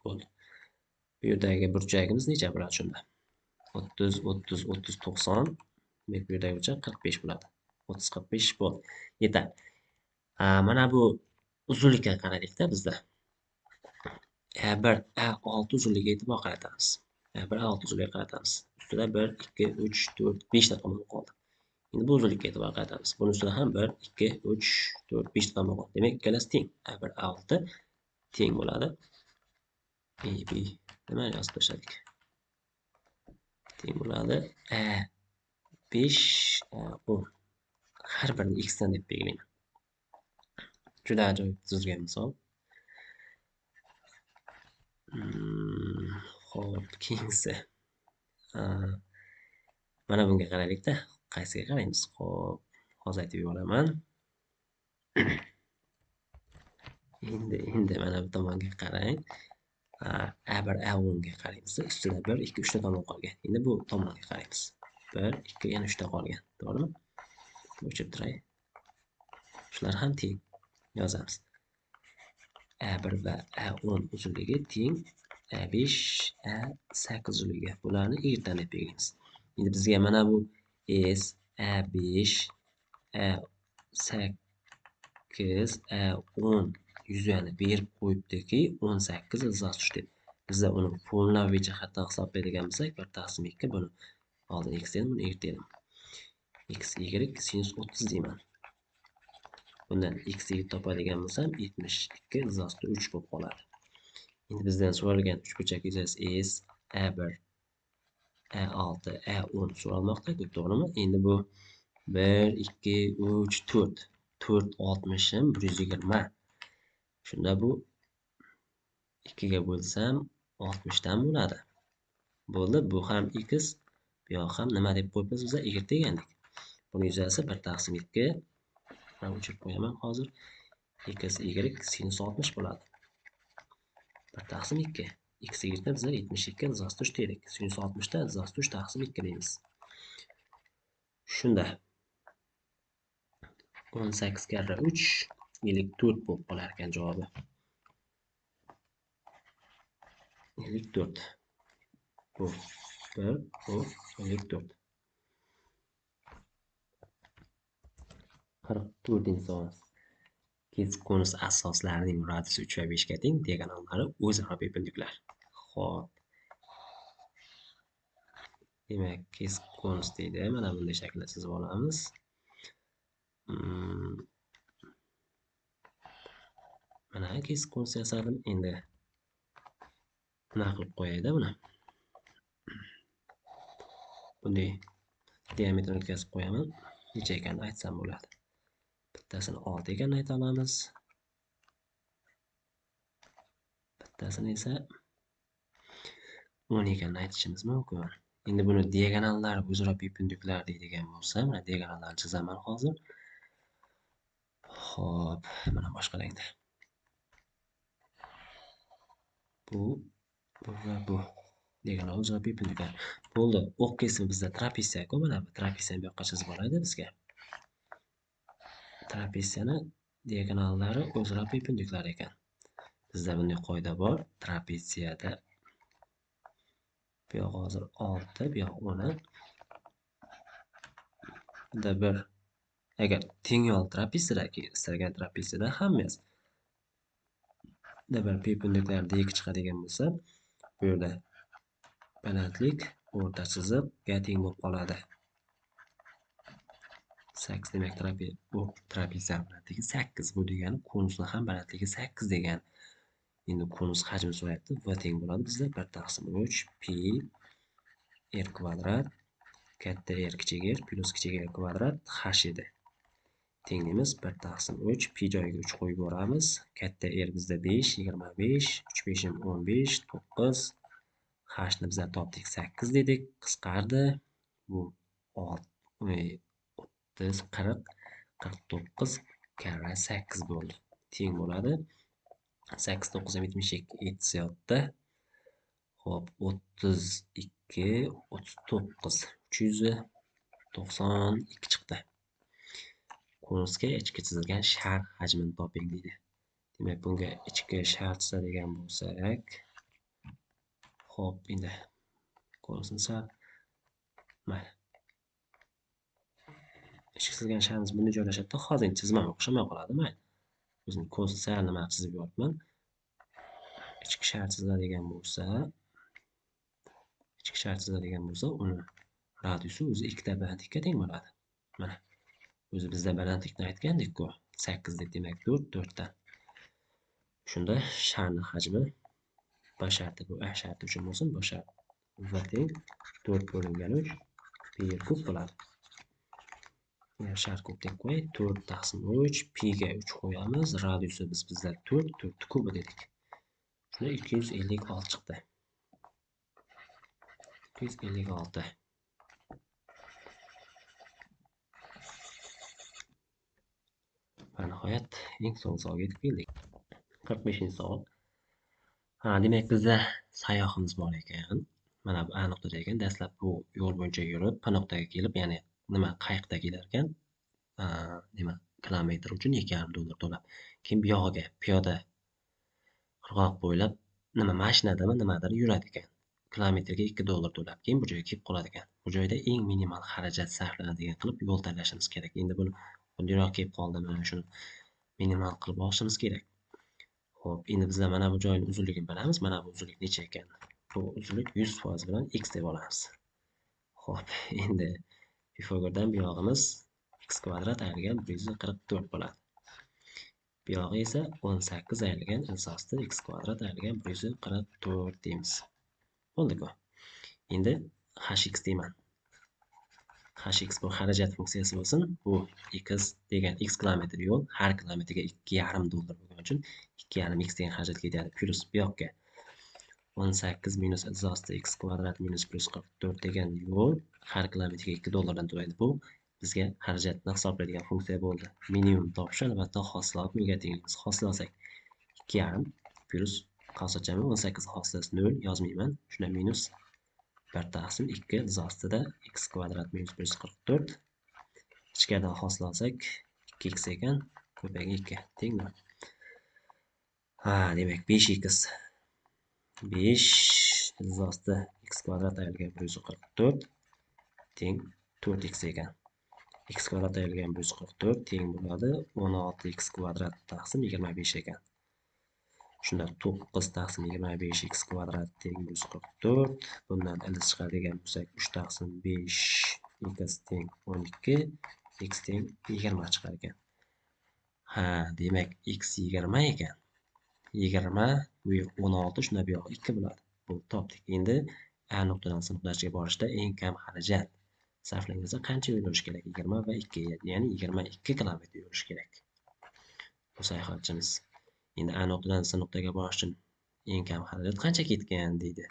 Bo'ldi. Bu yerdagi burchagimiz necha bo'ladi shunda? 30, 30, 30, 90. Demak, bu yerdagi burchak 45 bo'ladi. 30, 45 bo'ldi. Yetar. Mana bu uzunlikka qaraylikda bizda. A1, A6 uzunligiga e'tibor qaratamiz. A1, A6 uzunligiga qaratamiz. Ustida 1, 2, 3, 4, 5 ta tomon qoldi. Endi bu uzunlikka e'tibor qaratamiz. Buni ustida ham 1, 2, 3, 4, 5 ta tomon qoldi. Demak, ikkalasi teng. A1, A6 teng bo'ladi. B nima yozib tashladik? Teng bo'ladi. A5, A10. Har birini x dan deb belgilayman. Juda ajoyib tuzilgan misol. Xo'p, keyingisi. Mana bunga qaraylik-da. Qaysiga qaraymiz? Xo'p, hozir aytib yuboraman. Endi mana bu tomonga qarang. A1, A10 ga qaraymiz. Ustida 1, 2, 3 ta tomon qolgan. Endi bu tomonga qaraymiz. 1, 2, yana 3 ta qolgan. To'g'rimi? O'chirib turay. Shular ham teng. Yozamiz. A1 va A10 uzunligi teng A5, A8 uzunligi. Bularni Y dan deb belgilaymiz. Endi bizga mana bu S, A5, A8, A10 yuzani berib qo'yibdiki, 18 ildiz 3 deb. Bizda uni formulaviy jihatdan hisoblaydigan bo'lsak, 1 taqsim 2 buni oldin x dedim, buni y dedim. X y sinus 30 deyman. Bundan x y topadigan bo'lsam 72 ildiz 3 bo'lib qoladi. Endi bizdan so'ralgan uchburchak yuzasi S, A1, A6, A10 so'ralmoqda, to'g'rimi? Endi bu 1, 2, 3, 4. 4 60 120. Shunda bu 2 ga bo'lsam 60 dan bo'ladi. Bo'ldi, bu ham x, bu yoq ham nima deb qo'yibmiz biz? Y degandik. Buni yuzasi 1 taqsim 2. Men o'chirib qo'yaman hozir. X y sinus 60 bo'ladi. 1 taqsim 2. X y ni bizlar 72 ildiz 3 dedik. Sinus 60 da ildiz 3 taqsim 2 deymiz. Shunda 18 karra 3 54 bo'lib qolar ekan javobi. 54. Bu 1, bu 54. 44-savol. Kesik konus asoslarining radiusi 3 va 5 ga teng, diagonallari o'zaro perpendikulyar. Xo'p. Demak, kesik konus deydi. Mana bunday shaklda chizib olamiz. Mana kesik konus yasadim. Endi nima qilib qo'yayda buni? Bunday diametrini o'tkazib qo'yaman. Necha ekanini aytsam bo'ladi. Bittasini 6 ekanini ayta olamiz. Bittasini esa 10 ekanini aytishimiz mumkin. Endi buni diagonallar o'zaro perpendikulyar deydigan bo'lsa, mana diagonallarni chizaman hozir. Xo'p, mana boshqa rangda. Bu, bu va bu diagonal o'zaro perpendikulyar. Bo'ldi. O'q kesimi bizda trapetsiya-ku, mana bu trapetsiyani bu yoqqa chizib olaydi bizga. Trapetsiyani diagonallari o'zaro perpendikulyar ekan. Bizda bunday qoida bor. Trapetsiyada bu yoq hozir 6, bu yoq 10. Bunda bir agar teng yo'l trapetsiyadagi istalgan trapetsiyada hammasi bir perpendikulyar D2 chiqadigan bo'lsa, bu yerda balandlik o'rta chiziqga teng bo'lib qoladi. 8 demak trapetsiya balandligi 8, bu degani konusni ham balandligi 8 degani. Endi konus hajmi so'rayapti. V teng bo'ladi bizda 1 taqsim 3 pi r kvadrat katta r kichik r plus kichik r kvadrat h edi. Tengimiz 1 taqsim 3 pi joyiga 3 qo'yib yuboramiz. Katta r bizda 5, 25, 3 5 15, 9. H ni bizlar topdik 8 dedik, qisqardi. Bu 30, 40, 49 karra 8 bo'ldi. Teng bo'ladi. 8 9 72 7. Xo'p, 32 39 392 chiqdi. Konusga ichki chizilgan shar hajmini toping deydi. Demak, bunga ichki shar chizadigan bo'lsak, xo'p, endi konusni sal mayli. Ichki chizilgan sharimiz bunday joylashadi. Hozir endi chizmam o'xshamay qoladi, mayli. O'zim konusni sal nima chizib yuboribman. Ichki shar chiziladigan bo'lsa, ichki shar chiziladigan bo'lsa, uni radiusi o'zi ikkita balandlikka teng bo'ladi. Mana o'zi bizda balandlikni aytgandik-ku, 8 deb, demak 4 4 dan. Shunda sharning hajmi B sharti, bu A sharti uchun bo'lsin, B shart V teng 4 bo'lingan 3 pi r kub bo'ladi. Shar kub deb qo'yay, 4 taqsim 3 pi ga 3 qo'yamiz, radiusi bizlar 4 4 kubi dedik. Shunda 256 chiqdi. 256. Va nihoyat eng so'nggi savolga yetib keldik. 45-savol. Ha, demak bizda sayyohimiz bor ekan. Mana bu A nuqtada ekan. Dastlab bu yo'l bo'yicha yurib, P nuqtaga kelib, ya'ni nima qayiqda kelar ekan. Nima kilometr uchun 2,5 dollar to'lab. Keyin bu yog'iga piyoda qirg'oq bo'ylab nima mashinadami nimadir yuradi ekan. Kilometrga 2 dollar to'lab, keyin bu joyga kelib qoladi ekan. Bu joyda eng minimal xarajat sarflanadigan qilib yo'l tanlashimiz kerak. Endi buni bundayroq kelib qoldi, mana shuni minimal qilib olishimiz kerak. Xo'p, endi bizlar mana bu joyning uzunligini bilamiz. Mana bu uzunlik necha ekan? Bu uzunlik 100% bilan x deb olamiz. Xo'p, endi Pifagordan bu yog'imiz x kvadrat ayrilgan 144 bo'ladi. Bu yog'i esa 18 ayrilgan ildiz x kvadrat ayrilgan 144 deymiz. Bo'ldi-ku. Endi hx deyman. Hx bu xarajat funksiyasi bo'lsin. Bu x degan x kilometr yo'l har kilometrga 2,5 dollar bo'lgani uchun 2,5 x degan xarajat ketadi. Plus bu yoqqa 18 minus ildiz x kvadrat minus 144 degan yo'l har kilometrga 2 dollardan to'laydi. Bu bizga xarajatni hisoblaydigan funksiya bo'ldi. Minimum topish albatta hosilot nolga tengmiz. Hosil olsak 2,5 plus qavsachami 18 hosilasi 0 yozmayman. Shunda minus 1 taqsim 2 ildiz ostida x kvadrat minus 144. Ichkaridan hosil olsak 2x ekan, ko'paygan 2 teng 0. Ha, demak 5x 5 ildiz ostida x kvadrat ayrilgan 144 teng 4x ekan. X kvadrat ayrilgan 144 teng bo'ladi 16x kvadrat taqsim 25 ekan. Shunda 9 taqsim 25 x kvadrat teng 144. Bundan ildiz chiqaradigan bo'lsak 3 taqsim 5 x teng 12, x teng 20 chiqar ekan. Ha, demak x 20 ekan. 20 bu yer 16, shunda bu yoq 2 bo'ladi. Bu topdik. Endi A nuqtadan C nuqtasiga borishda eng kam xarajat sarflangansa qancha yo'l yurish kerak? 20 va 2, ya'ni 22 kilometr yurish kerak. Bu sayohatchimiz. Endi A nuqtadan C nuqtaga borish uchun eng kam xarajat qancha ketgan deydi.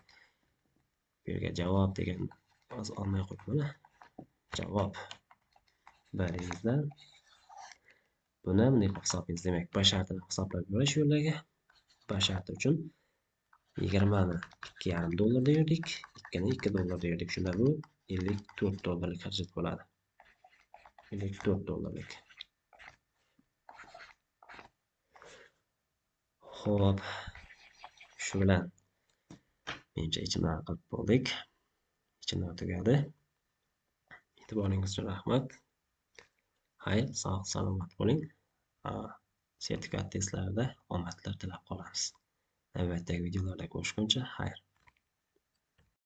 Bu yerga javob degan hozir olmay qo'yibman. Javob biringizdan buni bunday qilib hisoblaymiz. Demak, B shartini hisoblab ko'rish yo'llagi. B sharti uchun 20 ni 2,5 dollarda yurdik, 2 ni 2 dollarda yurdik. Shunda bu 54 dollarlik xarajat bo'ladi. 54 dollarlik. Xo'p, shu bilan menimcha ichimdan qilib bo'ldik. Ichimdan tugadi. E'tiboringiz uchun rahmat. Xayr, sog' salomat bo'ling. Sertifikat testlarida omadlar tilab qolamiz. Navbatdagi videolarda ko'rishguncha xayr.